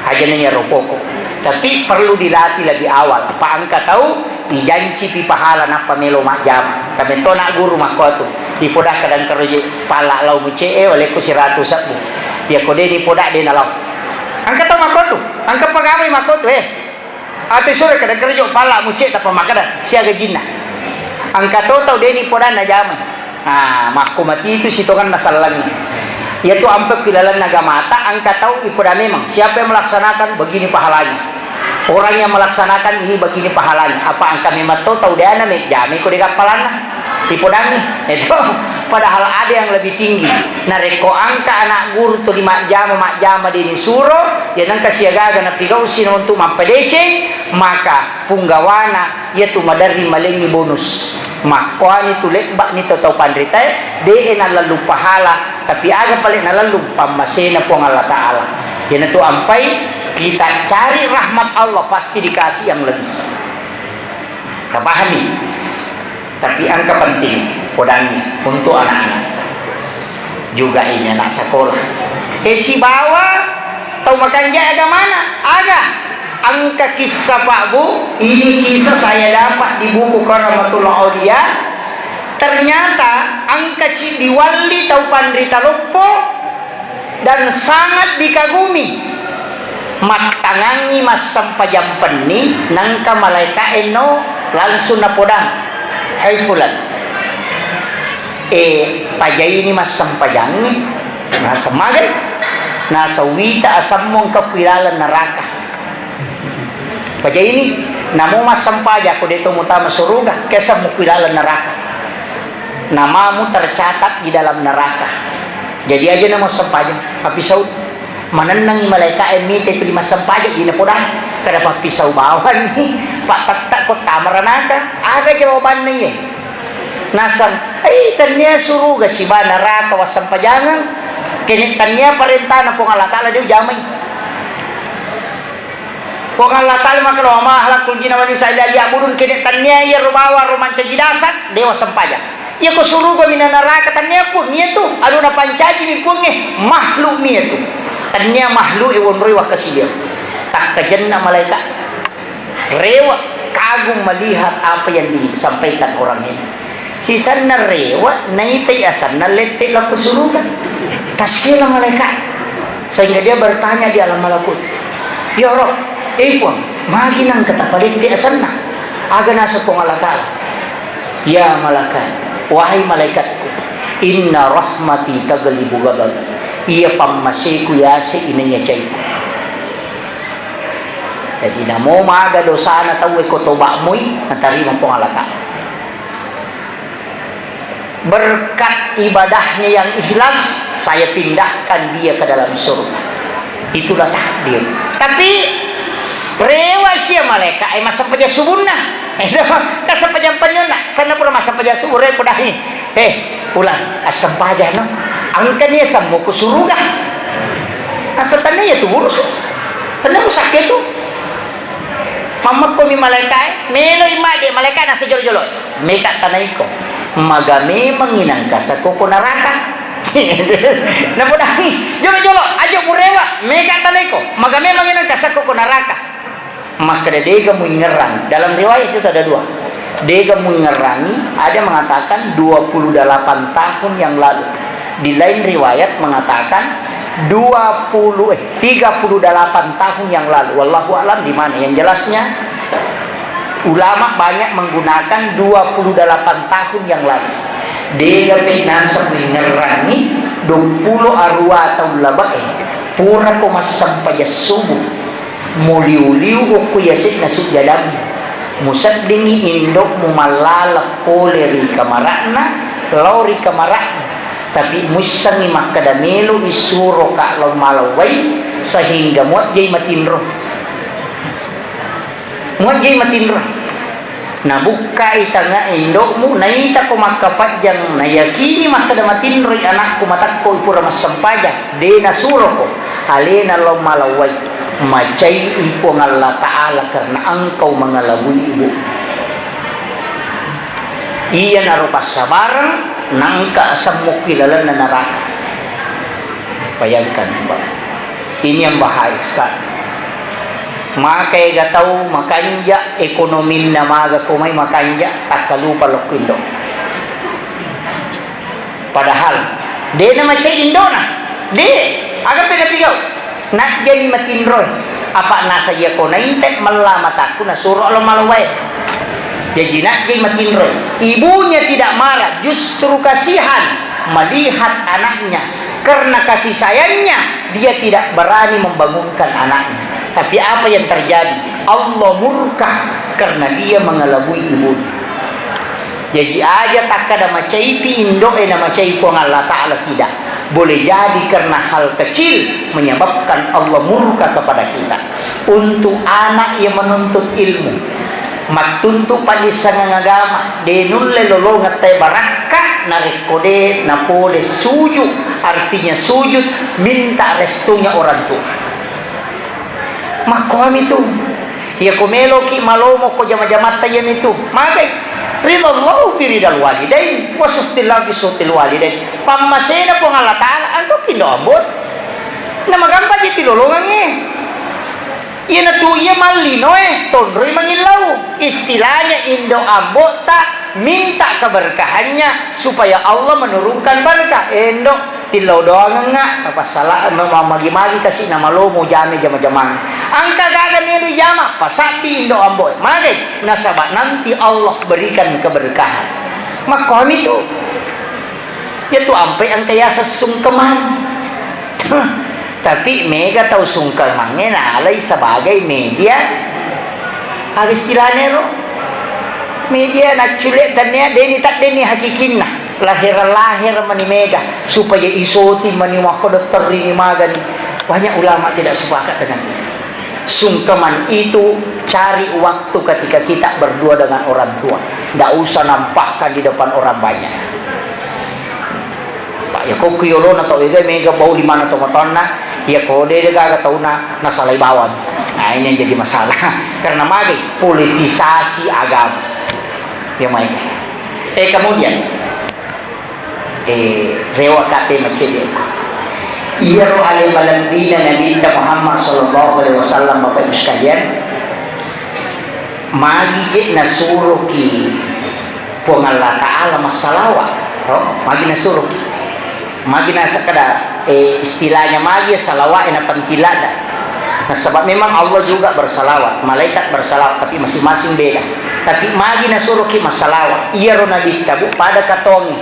Aja na ya ropoko. Tapi perlu dilatih lebih awal. Apa engka tau ijancipi pahala nappa melo majjama. Tapi to nak guru makko tu. Dipoda kadang keroje pala lau muce e, walekko siratu sebbu. Ya ko de dipoda de na lau. Engka tau makko tu. Engka pegawai makko tu, eh. Atau sore kadang keroje pala muce tappa makkada siaga jinna. Engka to tau de ni podanna jamai. Ah, makko mati itu sitongenna sallangi. Iya tu ampe ku ilalenna agamata, engka tau ipoda memang. Siapa yang melaksanakan, begini pahalanya. Orang yang melaksanakan ini begini pahalanya. Apa engka memang to tau deana me jamai ko de gappalanna. Ipodangi. Itu. Padahal ada yang lebih tinggi. Narekko engka anak guru tu di majjama, majjama de ni suro, ya nengka siagaga napigausi untuk mappadeceng, maka punggawana, iyatu maderri malengngi bonus. Makkuani tu lebba'ni to tau panritae, de'e nalellung pahala, tapi aga pale nalellung pammasena Puang Allah Ta'ala. Iyanatu ampai kita cari rahmat Allah, pasti dikasih yang lebih. Tapahami? Tapi engka penting, podangi untuk anak-anak. Juga ini anak sekolah. Eh, sibawa tau makanja agamana. Aga? Engka kisah, Pak, Bu. Ini kisah saya dapat di buku Karamatul Aulia. Ternyata engka ci diwalli tau panrita loppo dan sangat dikagumi. Mattangangi massempajang penni, nengka malaika enno langsung napodang, "Hai fulan, eh, pajaini massempajangnge." Naseng magai, naseng, "Wita asemmu engka kuilaleng neraka." Pajaini, namo massempajang ko de to mutama suruga, kesemmu kuilaleng neraka. Namamu tercatat di dalam neraka. Jadi aja namo sempajang, pappisau. Manennengi malaika e mite tuli massempajang, dina podang. Kada pappisau bawang ni, pattetta ko tama ranaka. Aga jawabanna iye? Naseng, "Ai, tennia suruga siba neraka wassempajangeng. Kene tennia parentana Puang Allah Ta'ala de ujamai." Puang Allah Ta'ala makkeda, "Wa ma khalaqtul jinna wal insa illa liya'budun." Kene tennia iyaro bawang ro mancaji dasang, de wassempajang. Iya ko suruga mi na neraka tennia pun iyatu, anu napancaji mi Puangnge, makhluk mi iyatu. Tennia makhluk e wonroi wakkasiwiang. Takkajenna malaika. Rewa, kagum melihat apa yang disampaikan orang ini. Sisenna rewa, naitai asenna lette lao ko suruga. Tassela malaika. Sehingga dia bertanya di alam malakut, "Ya Rabb, eh Puang, magi nengka tapalette asenna?" Aga naseng Puang Allah Ta'ala, "Ya malaikat, wahai malaikatku, inna rahmati taglibu ghadabi." Iya pammaseku yase inaiya caiku. Jadi namo maga dosana tauwe ko toba'mui, natarima Puang Allah Ta'ala. Berkat ibadahnya yang ikhlas, saya pindahkan dia ke dalam surga. Itulah takdir. Tapi rewa sia malaika e massempajang subunna. Itu kan sempajang pennionna. Sanna pura massempajang subuh, re podangi. Eh, ulang, assempajang no. Engka ni semmu ku suruga. Asa tennia tu urusu. Tennia usakke tu. Mammekko mi malaika e, melo i madde malaika nasa jolo-jolo. Meka tanaiko. Maga memang inangka sakko ko naraka. Napodangi, jolo-jolo, aja murewa, meka tanaiko. Maga memang inangka sakko ko naraka. Makkeda, "Dega muingerrang." Dalam riwayat itu ada dua. "Dega muingerrangi," ada mengatakan dua puluh delapan tahun yang lalu. Di lain riwayat mengatakan dua puluh, eh, tiga puluh delapan tahun yang lalu. Wallahu a'lam di mana. Yang jelasnya, ulama banyak menggunakan dua puluh delapan tahun yang lalu. "Dega pe naseng muingerrangi dua puluh arua taung labe'e, purako massempajang subuh." Muliu-liu okko yase'na sujjadammu. Museddingngi indo'mu mallaleng pole ri kamara'na, lao ri kamara'na. Tapi muissengngi makkeda, melo'i suroka lao malawai, sehingga muajjai matinro. Muajjai matinro. Nabukkai tangnga indo'mu, naitako makkapajjang, nayakini makkeda matinroi anakku, matakko pura massempajang, de nasuroko, alena lao malawai. Macai'i Puang Allah Ta'ala karena engkau mengelabui ibu. Iyanaro passabareng, naengka semmukki lalenna neraka. Bayangkan, Pak. Ini yang bahaya sekali. Maka ega tau makanja ekonominna, maga ko mai makanja, takkalupa lokko indo. Padahal de namacai indona. De, aga pega pigau. Najjani matinroe. Apa nasa iya ko naite mella matakku nasuro lo malowae. Jaji najjai matinroe. Ibunya tidak marah, justru kasihan melihat anaknya. Karena kasih sayangnya, dia tidak berani membangunkan anaknya. Tapi apa yang terjadi? Allah murka karena dia mengelabui ibunya. Jaji aja takkada macaipi indo'e namacai Puang Allah Ta'ala, tidak. Boleh jadi karena hal kecil menyebabkan Allah murka kepada kita. Untuk anak yang menuntut ilmu, mattuntu paddissengang agama, de nulle lolongeng tae barakka narekko de napole sujud, artinya sujud minta restunya orang tua. Makkuami tu. Iya ko meloki malomo ko jama-jamatta iyami tu. Magai. Ridallahu fi ridal walidain, wa suhtillah fi suhtil walidain. Pammasena Puang Allah Ta'ala, engkau kindo ambon. Namagampang je tilolongangnge. Iyanatu iya mallinoe, tonroi mangillau. Istilahnya indo ambo'ta minta keberkahannya supaya Allah menurunkan berkah. Endo, tillau doangengnga, apa salah, ma-, ma-, magi-magi kasi namalomo jame jama-jamang. Engka gaga melu jama, pasabbi indo ambo'e. Magai, nasaba nanti Allah berikan keberkahan. Makkomi tu. Iyatu ampai engka yaseng sungkeman. Tapi mega tau sungkemangnge naalai sebagai media. Aga istilahnya ro? Media naccule tania deni tak deni hakikinna. Lahir-lahir mani mega supaya isoti mani makko dokter ini magani. Banyak ulama tidak sepakat dengan itu. Sungkeman itu cari waktu ketika kita berdua dengan orang tua. Ndak usah nampakkan di depan orang banyak. Pak, ya kok yolona tau ega mega bau di mana tau matonna, ya kode de gaga tauna nasalai bawang. Nah, ini yang jadi masalah. Karena magi politisasi agama. Ya mai. Eh, kemudian, eh, rewa kape macedeko. Iyaro ale malembina Nabitta Muhammad sallallahu alaihi wasallam, Bapak Ibu sekalian, magi je nasuroki Puang Allah Ta'ala massalawa, to? Magi nasuroki. Magi nasakkada, eh, istilahnya magi ya salawat, eh, napentilada. Nasaba memang Allah juga bersalawat, malaikat bersalawat, tapi masing-masing beda. Tapi magi nasuroki massalawa. Iyaro Nabitta, Bu, pada katongi.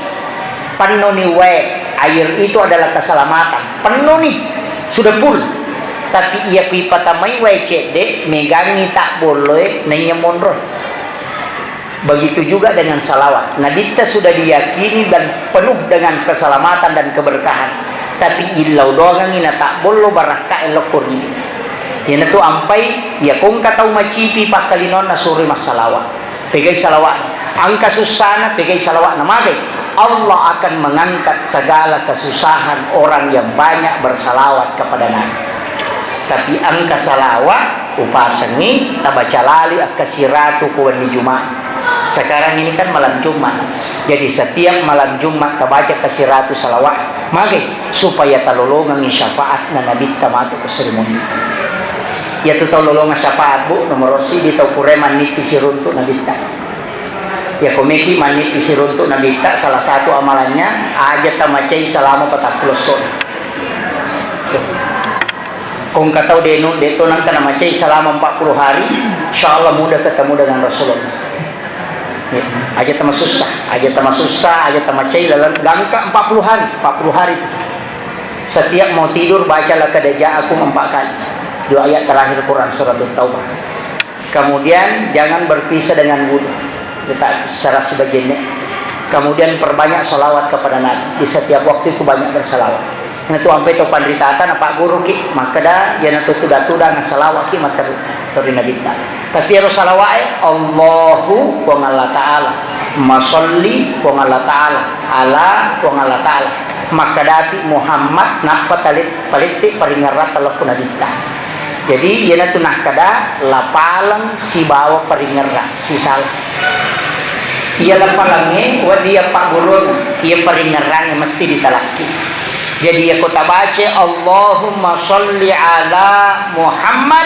Pennoni wae, air itu adalah keselamatan. Pennoni, sudah full. Tapi iya kui patamai wae cedde, megangi tak bolloe, naiya monroe. Begitu juga dengan salawat. Nabitta sudah diyakini dan penuh dengan keselamatan dan keberkahan. Tapi illau doangangi na tak bollo barakka lokko rini. Iyanatu ampai, iya kongka tau macipi pakkalinonna suroi massalawat. Pegai salawat. Angka sussana, pegai salawat na magai. Allah akan mengangkat segala kesusahan orang yang banyak bersalawat kepada Nabi. Tapi angka salawat, upasengi, tabaca lali akka siratu ku wenni Jumat. Sekarang ini kan malam Jumat. Jadi setiap malam Jumat tabaca ke siratu salawat. Magai, supaya talolongengi syafaat na Nabitta matu ke seremoni. Iyatu tau lolongeng syafaat, Bu, nomoro sidi tau purae mannippi siruntu Nabitta. Iya ko meki mannippi siruntu Nabitta, salah satu amalannya, aja tamacai selama patappulo essona. Kongka tau denu, de to nangka namacai selama empat puluh hari, insya Allah mudah ketemu dengan Rasulullah. Ya, aja tamasussa, aja tamasussa, aja tamacai lalang gangka empat puluh hari, empat puluh hari. Setiap mau tidur bacalah kada ja'akum empat kali. Dua ayat terakhir Quran surat Taubah. Kemudian jangan berpisah dengan wudhu. Kita secara sebagiannya. Kemudian perbanyak salawat kepada Nabi. Di setiap waktu itu banyak bersalawat. Nah, itu sampai to panritata na Pak Guru ki, makkeda, yana tu tuda-tuda na salawat ki matteru ri Nabi ta. Tapi ero salawat e, Allahu Puang Allah Ta'ala. Masalli Puang Allah Ta'ala. Ala Puang Allah Ta'ala. Makkedapi Muhammad, nappa talit-, palitti paringerrang talokku Nabi ta. Jadi, iyanatu nakkeda, lapaleng sibawa paringerrang, sisala. Iya lapalengnge, wedding iya pagguruang, iya paringerrangnge mesti ditalakki. Jadi, iya ko tabaca, Allahumma sholli ala Muhammad,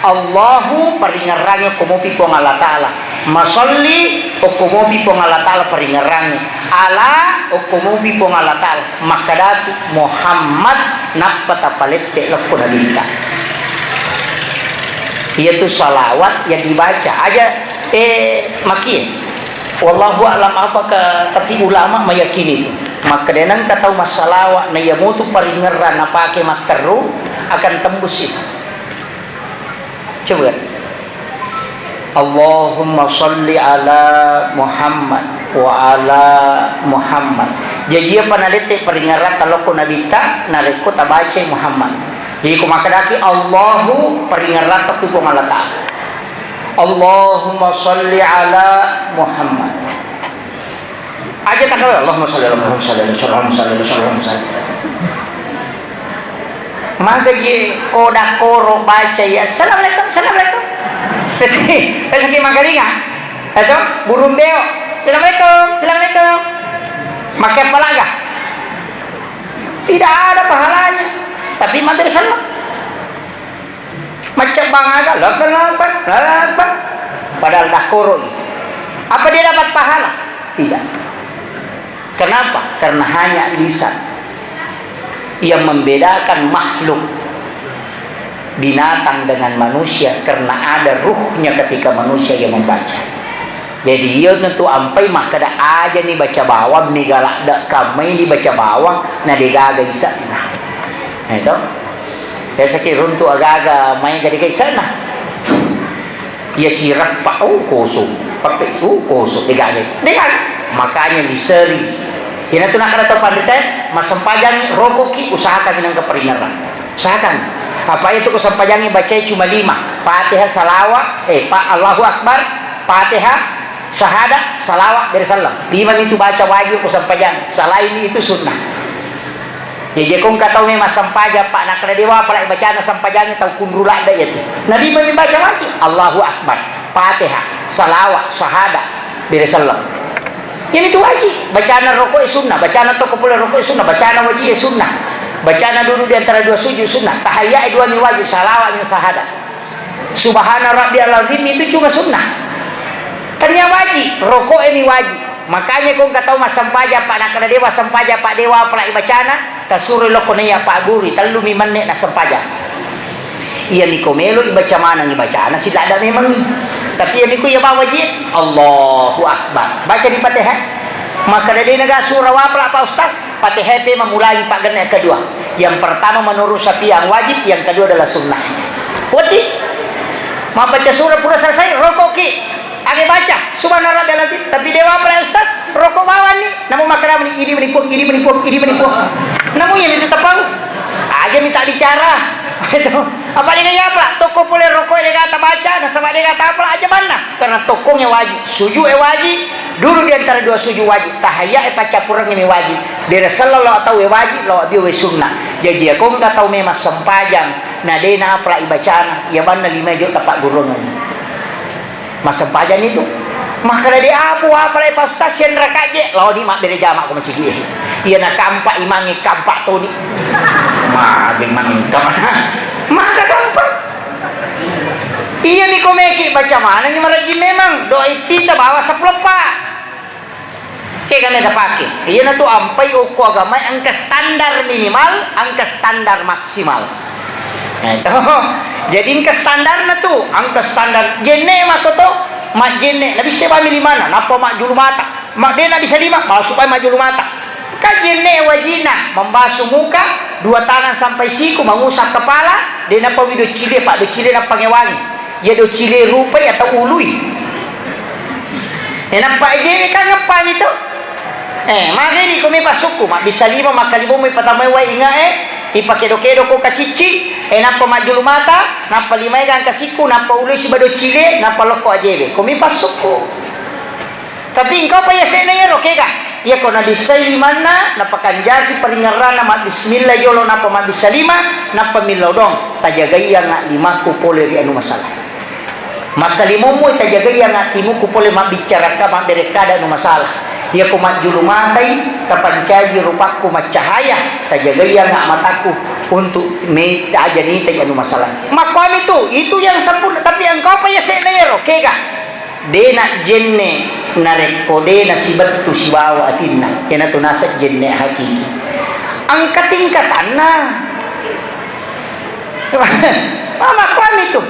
Allahu paringerrangnge okko mopi Puang Allah Ta'ala. Masalli okko mopi Puang Allah Ta'ala paringerrangnge. Ala okko mopi Puang Allah Ta'ala. Makkedapi Muhammad nappa tapalette lokko Nabitta. Iyatu salawat yang dibaca. Aja, eh, makie. Wallahu a'lam apakah, tapi ulama meyakini itu. Makkedae nengka tau massalawa na iya mutu paringerrang napake matteru akan tembus itu. Coba kan? Allahumma salli ala Muhammad wa ala Muhammad. Jaji apa nalette paringerrang talokko Nabitta, narekko tabacai Muhammad. Jadi ko makkedaki Allahu paringerrang tokki Puang Allah Ta'ala. Allahumma salli ala Muhammad. Aja takkalu, Allahumma shalli ala Muhammad, shalli ala, shalli ala, shalli ala, shalli ala. Maka je koda koro baca ya, "Assalamualaikum, assalamualaikum." Rezeki, rezeki makalinga. Atau burung beo, "Assalamualaikum, assalamualaikum." Makai palaga. Tidak ada pahalanya. Tapi mampir salam. Maccabbang aga, "Labbaik, labbaik, labbaik." Padahal dakkoroi. Apa dia dapat pahala? Tidak. Kenapa? Karena hanya lisan yang membedakan makhluk binatang dengan manusia, karena ada ruhnya ketika manusia yang membaca. Jadi, iya tentu ampai makkeda aja ni baca bawang, mega ladde kammai ni baca bawang, na degaga isa'na. Itu. Biasa ki runtu aga-aga mai ga degaga isa'na. Iya sireppa, oh, kosong. Pappe, oh, kosong. Degaga. Degaga. Makanya diseri. Ina tu nakada tau panrita, massempajangi, rokoki, usahakan inangka paringerrang. Usahakan. Apa itu ko sempajangi bacai cuma lima. Fatihah, salawat, eh, pa-, Allahu Akbar, Fatihah, syahadat, salawat, bere selleng. Lima mi tu baca wajib ko sempajang. Selain itu sunnah. Jaji ko engka tau memang sempajang, Pak, nakkeda dewa apalagi bacana sempajangnya tau kunru ladde iya tu. Na lima mi baca wajib. Allahu Akbar, Fatihah, salawat, syahadat, bere selleng. Ini tu wajib. Bacana rokok e sunnah, bacana toko pole rokok e sunnah, bacana wajib e sunnah. Bacana duduk di antara dua sujud sunnah. Tahiyat e dua mi wajib, salawat mi syahadat. Subhana rabbiyal azim itu cuma sunnah. Kan iya wajib, rokok e mi wajib. Makanya ko engka tau massempajang, Pak, nakkeda dewa sempajang, Pak, dewa apalagi bacana, tasuro lokko naiya Pak Guru, tellu mi menne nassempajang. Iya mi ko melo ibaca maneng ibacana, siladda memang. Tapi iya mi ko iya bawa ji, Allahu Akbar. Baca di Fatihah. Makkeda de naga surah wapala, Pak Ustaz. Fatihah pe mamulangi paggenna yang kedua. Yang pertama menurut Syafi'i yang wajib, yang kedua adalah sunnah. Wedding. Mabbaca surah pura selesai, rokoki. Age baca, subhana rabbiyal azim. Tapi dewa apa ya Ustaz? Rokok bawang ni. Namu makkeda meni, idi meni Puang, idi meni Puang, idi meni Puang. Namu iya mi tu tapau. Aja mi tak bicara. Itu. Apa dia kaya apa? Toko pole rokok dia kata baca, nasaba dia kata apa aja banna. Karena tokongnya wajib, sujud e wajib, dulu di antara dua sujud wajib. Tahiyat e paccappureng ini wajib. Bere selleng lao tau e wajib, lao abio e sunnah. Jaji ya ko engka tau memang sempajang, na de na apalai bacana, iya banna lima jo tapak gurungan. Massempajang itu. Makkeda de apu apalai Pak Ustaz, sian rakaat je, lao ni mabbere jama ko masigi e. Iya na kampak imangnge kampak toni. Mage mangka. Maka kampak. Iya mi ko meki baca maneng ni marajin memang. Doa iftitah bawa seppulo pa. Kega mega pake. Iyanatu ampai okko agamae engka standar minimal, engka standar maksimal. Nah, itu. Jadi engka standarna tu, engka standar jenne mako to, majjenne, nabissai bami limana, nappa majjulu mata. Ma-, de nabisa lima, masuk bami majjulu mata. Kan jenne wajina, membasu muka, dua tangan sampai siku, mengusap kepala, de nappa wido cile, pak do cile nappa ngewangi. Iya do cile rupai atau ului. Eh, nappa ajewe kan ngappami to? Eh, mageni ko mi pasukku, mabbissa lima, makkalimommo ipatamai wae ingae, ipakedo-kedo ko kacicci, eh, nappa majjulu mata, nappa limae gangka sikku, nappa ului siba do cile, nappa lokko ajewe. Ko mi pasukku. Tapi engkau pa yase'na iyaro, kega? Iyako nabissai limanna, napakanjaki paringerranna mabbismillah jolo, nappa mabbissa lima, nappa millau dong, tajagaiyangnga limakku pole ri anu masalah. Makkalimommo tajagaiyangnga timukku pole mabbicarakka, mabberekkada anu masalah. Iyako majjulu matai, tapancaji rupakku maccahaya, tajagaiyangnga matakku untuk me-, aja nitai anu masalah. Makkuami tu, itu yang sempurna, tapi engkau pa yase'na iyaro, kega? De najjenne narekko de nasibettu sibawa atinna, iyanatu naseng jenne hakiki. Engka tingkatanna. Mama kuami tu.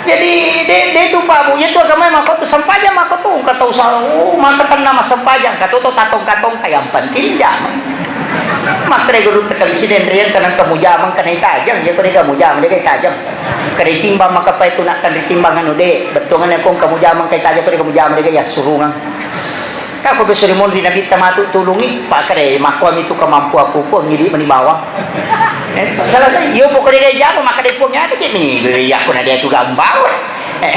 Jadi, de, de tu, Pak, Bu, iyatu agamae makko tu sempajang, makko tu engka tau sa-, oh, maka tenna massempajang, engka tu tau tatongka-tongka, yang penting jama. Makkeda guru tekali siden rian, tenang kamu jamang, kena itajang, ya, kena kamu jamang, dia itajang. Kade timbang maka pai tu nak kan timbang anu de, bettuanna ko kamu jamang kai taja ko kamu jamang de ya surungang. Ka ko beso ri monri nabitta matu tulungi, pa kade makkuami tu kemampuanku, Puang, ngidi mani bawang. Eh, selesai. Iyo pokoknya de jamang maka de Puang ya ke mini, ya ko na de tu gambau. Eh,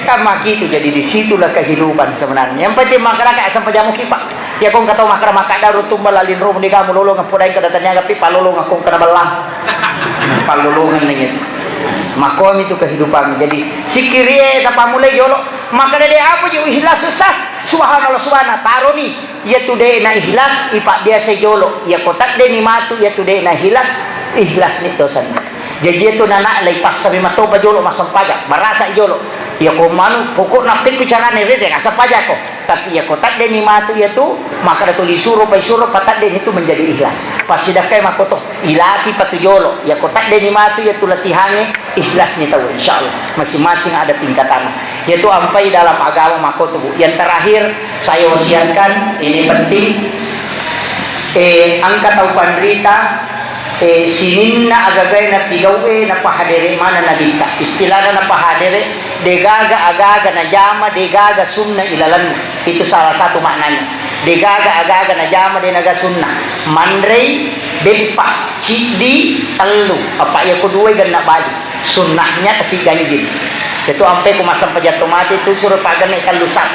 kan maki itu, jadi di situlah kehidupan sebenarnya. Yang penting masyarakat asam pajamu kipak. Ya ko engka tau makkeda, makkeda ro tumba lalin ro, mending kamu lolong, podai kada tanya, tapi palolong aku kena belang. Palolongan nih itu. Makomi tu kehidupan. Jadi sikirie tapammulai jolo. Makkeda de apa je ikhlas, Ustaz? Subhanallah, subhanallah. Taroni. Iya tu de na ikhlas, ipabbiasa jolo. Iya ko tadde ni matu, iya tu de na ikhlas, ikhlas ni dosan. Jaji itu nana lai passabi matoba jolo massempajang. Barasa jolo. Iya ko manu, pokokna pekku carane rede, asal paja ko. Tapi iya ko tadde ni matu iya tu, makkeda tuli suro, pai suro, patadde ni tu menjadi ikhlas. Passidakkai makkoto, ilati patu jolo. Iya ko tadde ni matu iya tu latihannya, ikhlas ni tahu, insya Allah. Masing-masing ada tingkatan. Iya tu ampai dalam agama makkoto, Bu. Yang terakhir, saya wasiatkan, ini penting. Eh, engka tau panrita, eh, sininna agagae napigau'e, napahadere mana nabitta. Istilahna napahadere, degaga agaga najama, degaga sunna ilalenna. Itu salah satu maknanya. Degaga agaga najama, degaga sunna. Manrei, beppa, ciddi, tellu. Apa iya ko dua genna bali. Sunnahnya kasi ganjil. Itu ampe ko massempajang to mate tu suro pagenne tellu sab.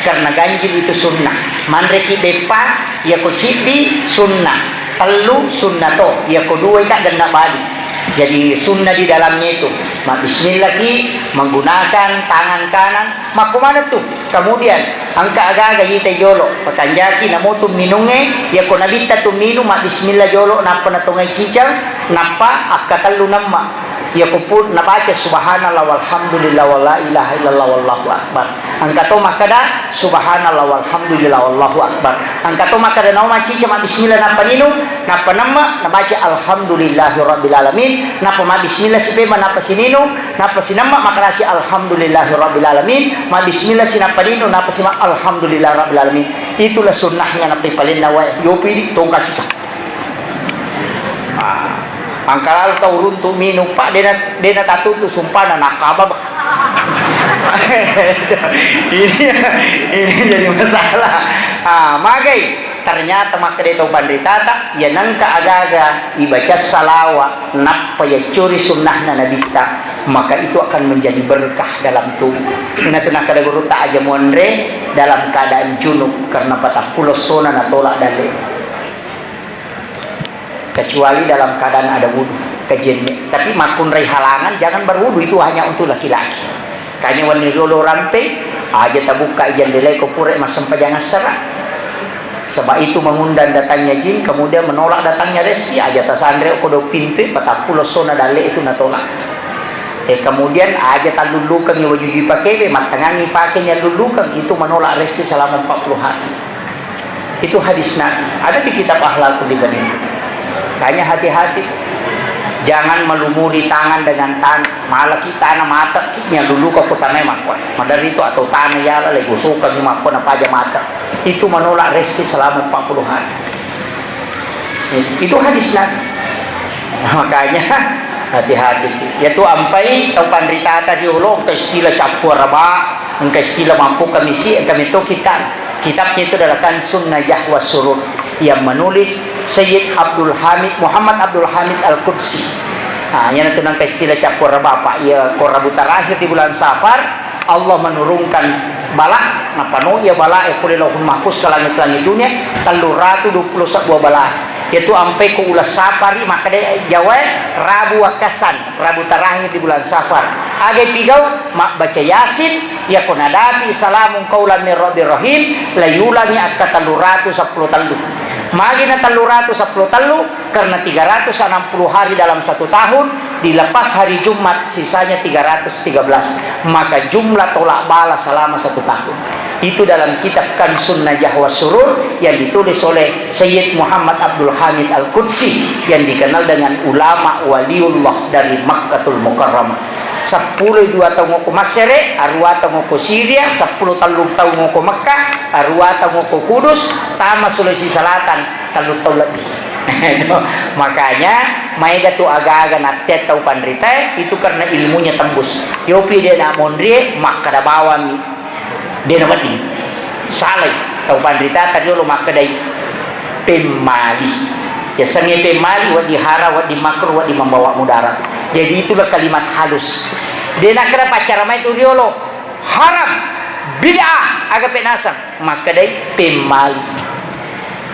Karena ganjil itu sunnah. Manreki beppa, iya ko ciddi, sunnah. Tellu sunnato, iya ko dua ka genna bali. Jadi sunnah di dalamnya itu. Ma bismillah ki menggunakan tangan kanan, makko mana tu? Kemudian engka agaga ita jolo, pakanjaki namotu minungnge, iya ko nabitta tu minung, ma bismillah jolo, nappa natongai cicang, nappa akkatellu nemma. Iya ko pun nabaca subhanallah walhamdulillah wala ilaha illallah wallahu akbar. Engka to makkeda, "Subhanallah walhamdulillah wallahu akbar." Engka to makkeda, naung macica mabbismillah nappa ninung, nappa nemma, nabaca alhamdulillahi rabbil alamin, nappa mabbismillah sipema, nappa sininung, nappa sinemma, makarasi alhamdulillahi rabbil alamin, mabbismillah sinappa ninung, nappa sima alhamdulillah rabbil alamin. Itulah sunnahnya nappa palenna wae. Yopi di tongka cica. Ah, engka lalu tau runtu minung, Pak, dena, dena tatutu sumpana nakaba. Ini, ini jadi masalah. Ah, magai, ternyata makkeda tau panritata, iya nengka agaga ibaca salawa, nappa yaccuri sunnahna nabitta, maka itu akan menjadi berkah dalam tubuh. Inatu nakkeda gurutta, aja monre dalam keadaan junub, karena patappulo sona natolak dalle. Kecuali dalam keadaan ada wudhu, kejenne. Tapi makkunrai halangan, jangan berwudhu, itu hanya untuk laki-laki. Kanya wenni riolo rampe, aja tabukka jendela ko pura massempajang assara. Sebab itu mengundang datangnya jin, kemudian menolak datangnya rezeki, aja tasanre ko do pintu, patappulo sona dalle itu natolak. Eh, kemudian aja tallullukeng waju dipake, mattengangi pake nyallullukeng, itu menolak rezeki selama empat puluh hari. Itu hadis Nabi. Ada di kitab Akhlakul Ibadah. Makanya hati-hati. Jangan melumuri tangan dengan tanah. Malaki tanah mata, nyaluluka ko tanah makko. Madari itu atau tanah yala, lego suka ni makko na paja mata. Itu menolak rezeki selama empat puluh hari. Itu hadis Nabi. Makanya Hati-hati ki. Iyatu ampai tau panritata riolo engka istilah cappu araba, engka istilah mappu kamisi, engka metto kitab. Kitabnya itu adalah Kansun Najah was Surur yang menulis Sayyid Abdul Hamid, Muhammad Abdul Hamid Al-Qudsi. Nah, iyanatu nengka istilah cappu araba, Pak. Iya, ko Rabu terakhir di bulan Safar, Allah menurunkan bala, napano iya bala e pole Lauhul Mahfuz ke langit-langit dunia, telluratu dua puluh sebuah bala. Yaitu ampe ko uleng Sapari, makkeda Jawa e, Rabu Wakkasan, Rabu terakhir di bulan Safar. Aga ipigau, mabbaca Yasin, yako nadapi salamun qaulan mir rabbir rahim, layulangi akka telluratu seppulo tellu. Magi na telluratu seppulo tellu, karena tiga ratus enam puluh hari dalam satu tahun, dilepas hari Jumat, sisanya tiga ratus tiga belas. Maka jumlah tolak bala selama satu tahun. Itu dalam kitab Kansun Najah was Surur yang ditulis oleh Sayyid Muhammad Abdul Hamid Al-Qudsi yang dikenal dengan ulama waliullah dari Makkatul Mukarramah. Seppulo dua taung ko Masere, arua taung ko Syria, seppulo tellu taung ko Mekah, arua taung ko Kudus, tama Sulawesi Selatan, tellu taung lebbi. Makanya, maega tu aga-aga nattea tau panrita, itu karena ilmunya tembus. Yopi de na monrie, makkeda bawammi. De na wedding. Salai. Tau panrita tadi lo makkedai pemmali. Yasengnge pemmali, wedding haram, wedding makruh, wedding membawa mudarat. Jadi itulah kalimat halus. De nakkeda paccara mai tu riolo. Haram, bid'ah, aga penasang, makkedai pemmali.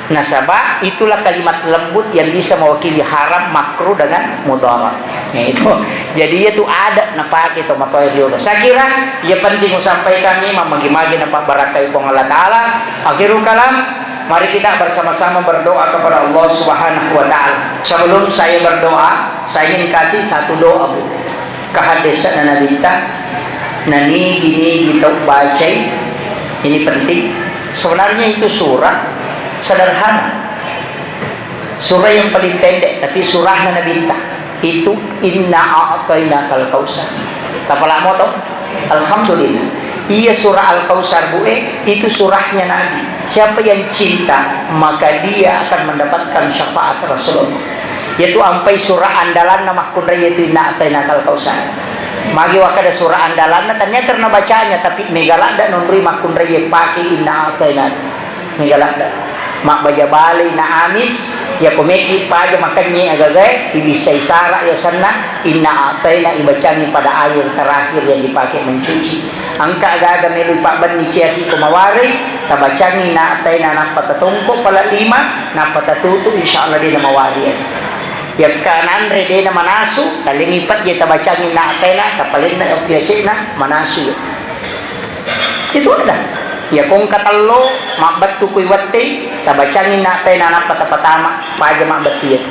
Nasaba itulah kalimat lembut yang bisa mewakili haram, makruh dengan mudarat. Ya, itu. Jadi, iya tu ada napake to matoa riolo. Saya kira, ya, penting usampaikan ni, mamagi-magi napabarakai Puang Allah Ta'ala. Akhirul kalam, mari kita bersama-sama berdoa kepada Allah Subhanahu wa Ta'ala. Sebelum saya berdoa, saya ingin kasih satu doa, Bu. Ke hadisna Nabitta, nanigi-nigi tau bacai, ini penting. Sebenarnya itu surah sederhana. Surah yang paling pendek, tapi surahna Nabitta itu Inna A'tainakal Kautsar. Tapalamo to? Alhamdulillah. Iya surah Al-Kautsar, Bu, eh, itu surahnya Nabi. Siapa yang cinta, maka dia akan mendapatkan syafaat Rasulullah. Yaitu ampai surah andalanna makkunrai, yaitu Inna A'tainakal Kautsar. Magi wakkeda surah andalanna, tania karena bacanya, tapi mega ladda nonroi makkunrai pake Inna A'taina. Mega ladda. Mabbaja bale na amis, yako meki paja makennye agagae, ibissai sara yasenna Inna A'taina, ibacangi pada air terakhir yang dipakai mencuci. Engka aga-aga melo ipabbenni ciaki ko mawarei, tabacangi Inna A'taina nappa tatongko pala lima, nappa tatutu, insya Allah de na mawari. Yakka nanre de na manasu, talengi pejje tabacangi Inna A'taina, tapalenna yase'na manasu. Itu ada. Yakko engka tello, mabbettu kui wettei, tabacangi Inna A'taina nappa tapatama, paja mabbettu iya.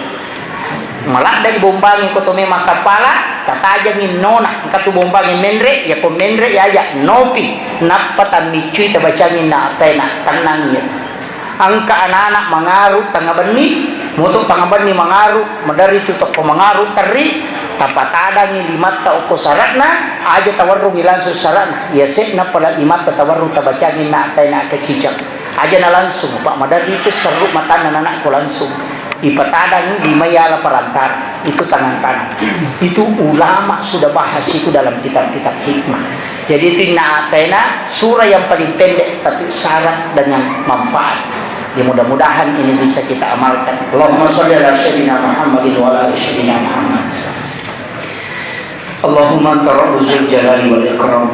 Maladdai bombangi ko to memang kappala, tatajengi nona, engka tu bombangi menre, yako menre yaja, nopi, nappa tammiccui tabacangi Inna A'taina, tennang iya. Engka anak-anak mangaru tengnga benni, moto tengnga benni mangaru, maderri tu tokko mangaru terri, tapatadangi limatta okko sara'na, aja tawerrungi langsung sara'na, yase'na pala limatta tawerrung tabacangi Inna A'taina keciceng. Aja na langsung, Pak, maderri tu serru matanna anakku langsung. Ipatadang lima yala perantara, itu tangan kanan. Itu ulama sudah bahas itu dalam kitab-kitab hikmah. Jadi itu Inna A'taina surah yang paling pendek tapi syarat dengan manfaat. Ya, mudah-mudahan ini bisa kita amalkan. Allahumma shalli ala sayyidina Muhammadin wa ala ali sayyidina Muhammad. اللهم أنت رب ذو الجلال والإكرام،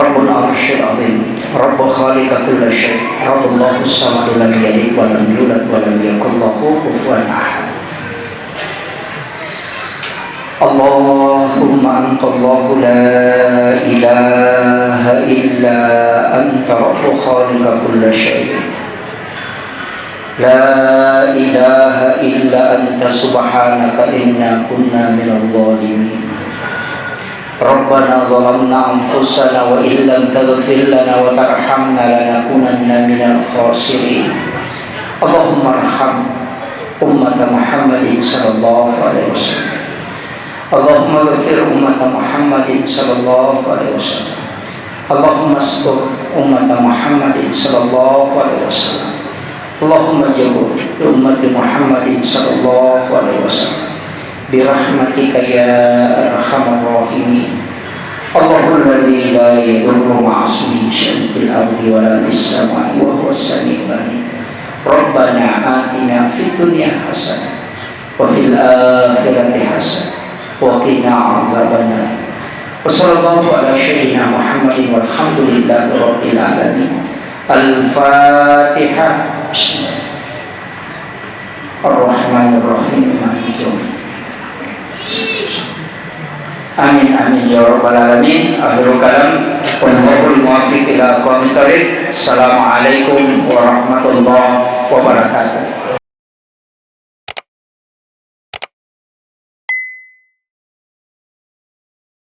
رب العرش العظيم، رب خالق كل شيء، رب الله الصمد لم يلد ولم يولد ولم يكن له كفوا أحد. اللهم أنت الله لا إله إلا أنت رب خالق كل شيء. لا إله إلا أنت سبحانك إنا كنا من الظالمين. ربنا ظلمنا أنفسنا وإن لم تغفر لنا وترحمنا لنكونن من الخاسرين. اللهم ارحم أمة محمد صلى الله عليه وسلم. اللهم اغفر أمة محمد صلى الله عليه وسلم. اللهم استر أمة محمد صلى الله عليه وسلم. اللهم اجبر لأمة محمد صلى الله عليه وسلم. برحمتك يا أرحم الراحمين. الله الذي لا يضر مع اسمه شيء في الأرض ولا في السماء وهو السميع العليم. ربنا آتنا في الدنيا حسنة وفي الآخرة حسنة وقنا عذاب النار. وصلى الله على سيدنا محمد والحمد لله رب العالمين. الفاتحة. بسم الله. الرحمن الرحيم. مالك يوم الدين. آمين، آمين يا رب العالمين. آخر كلام، والله الموفق إلى أقوم الطريق. السلام عليكم ورحمة الله وبركاته.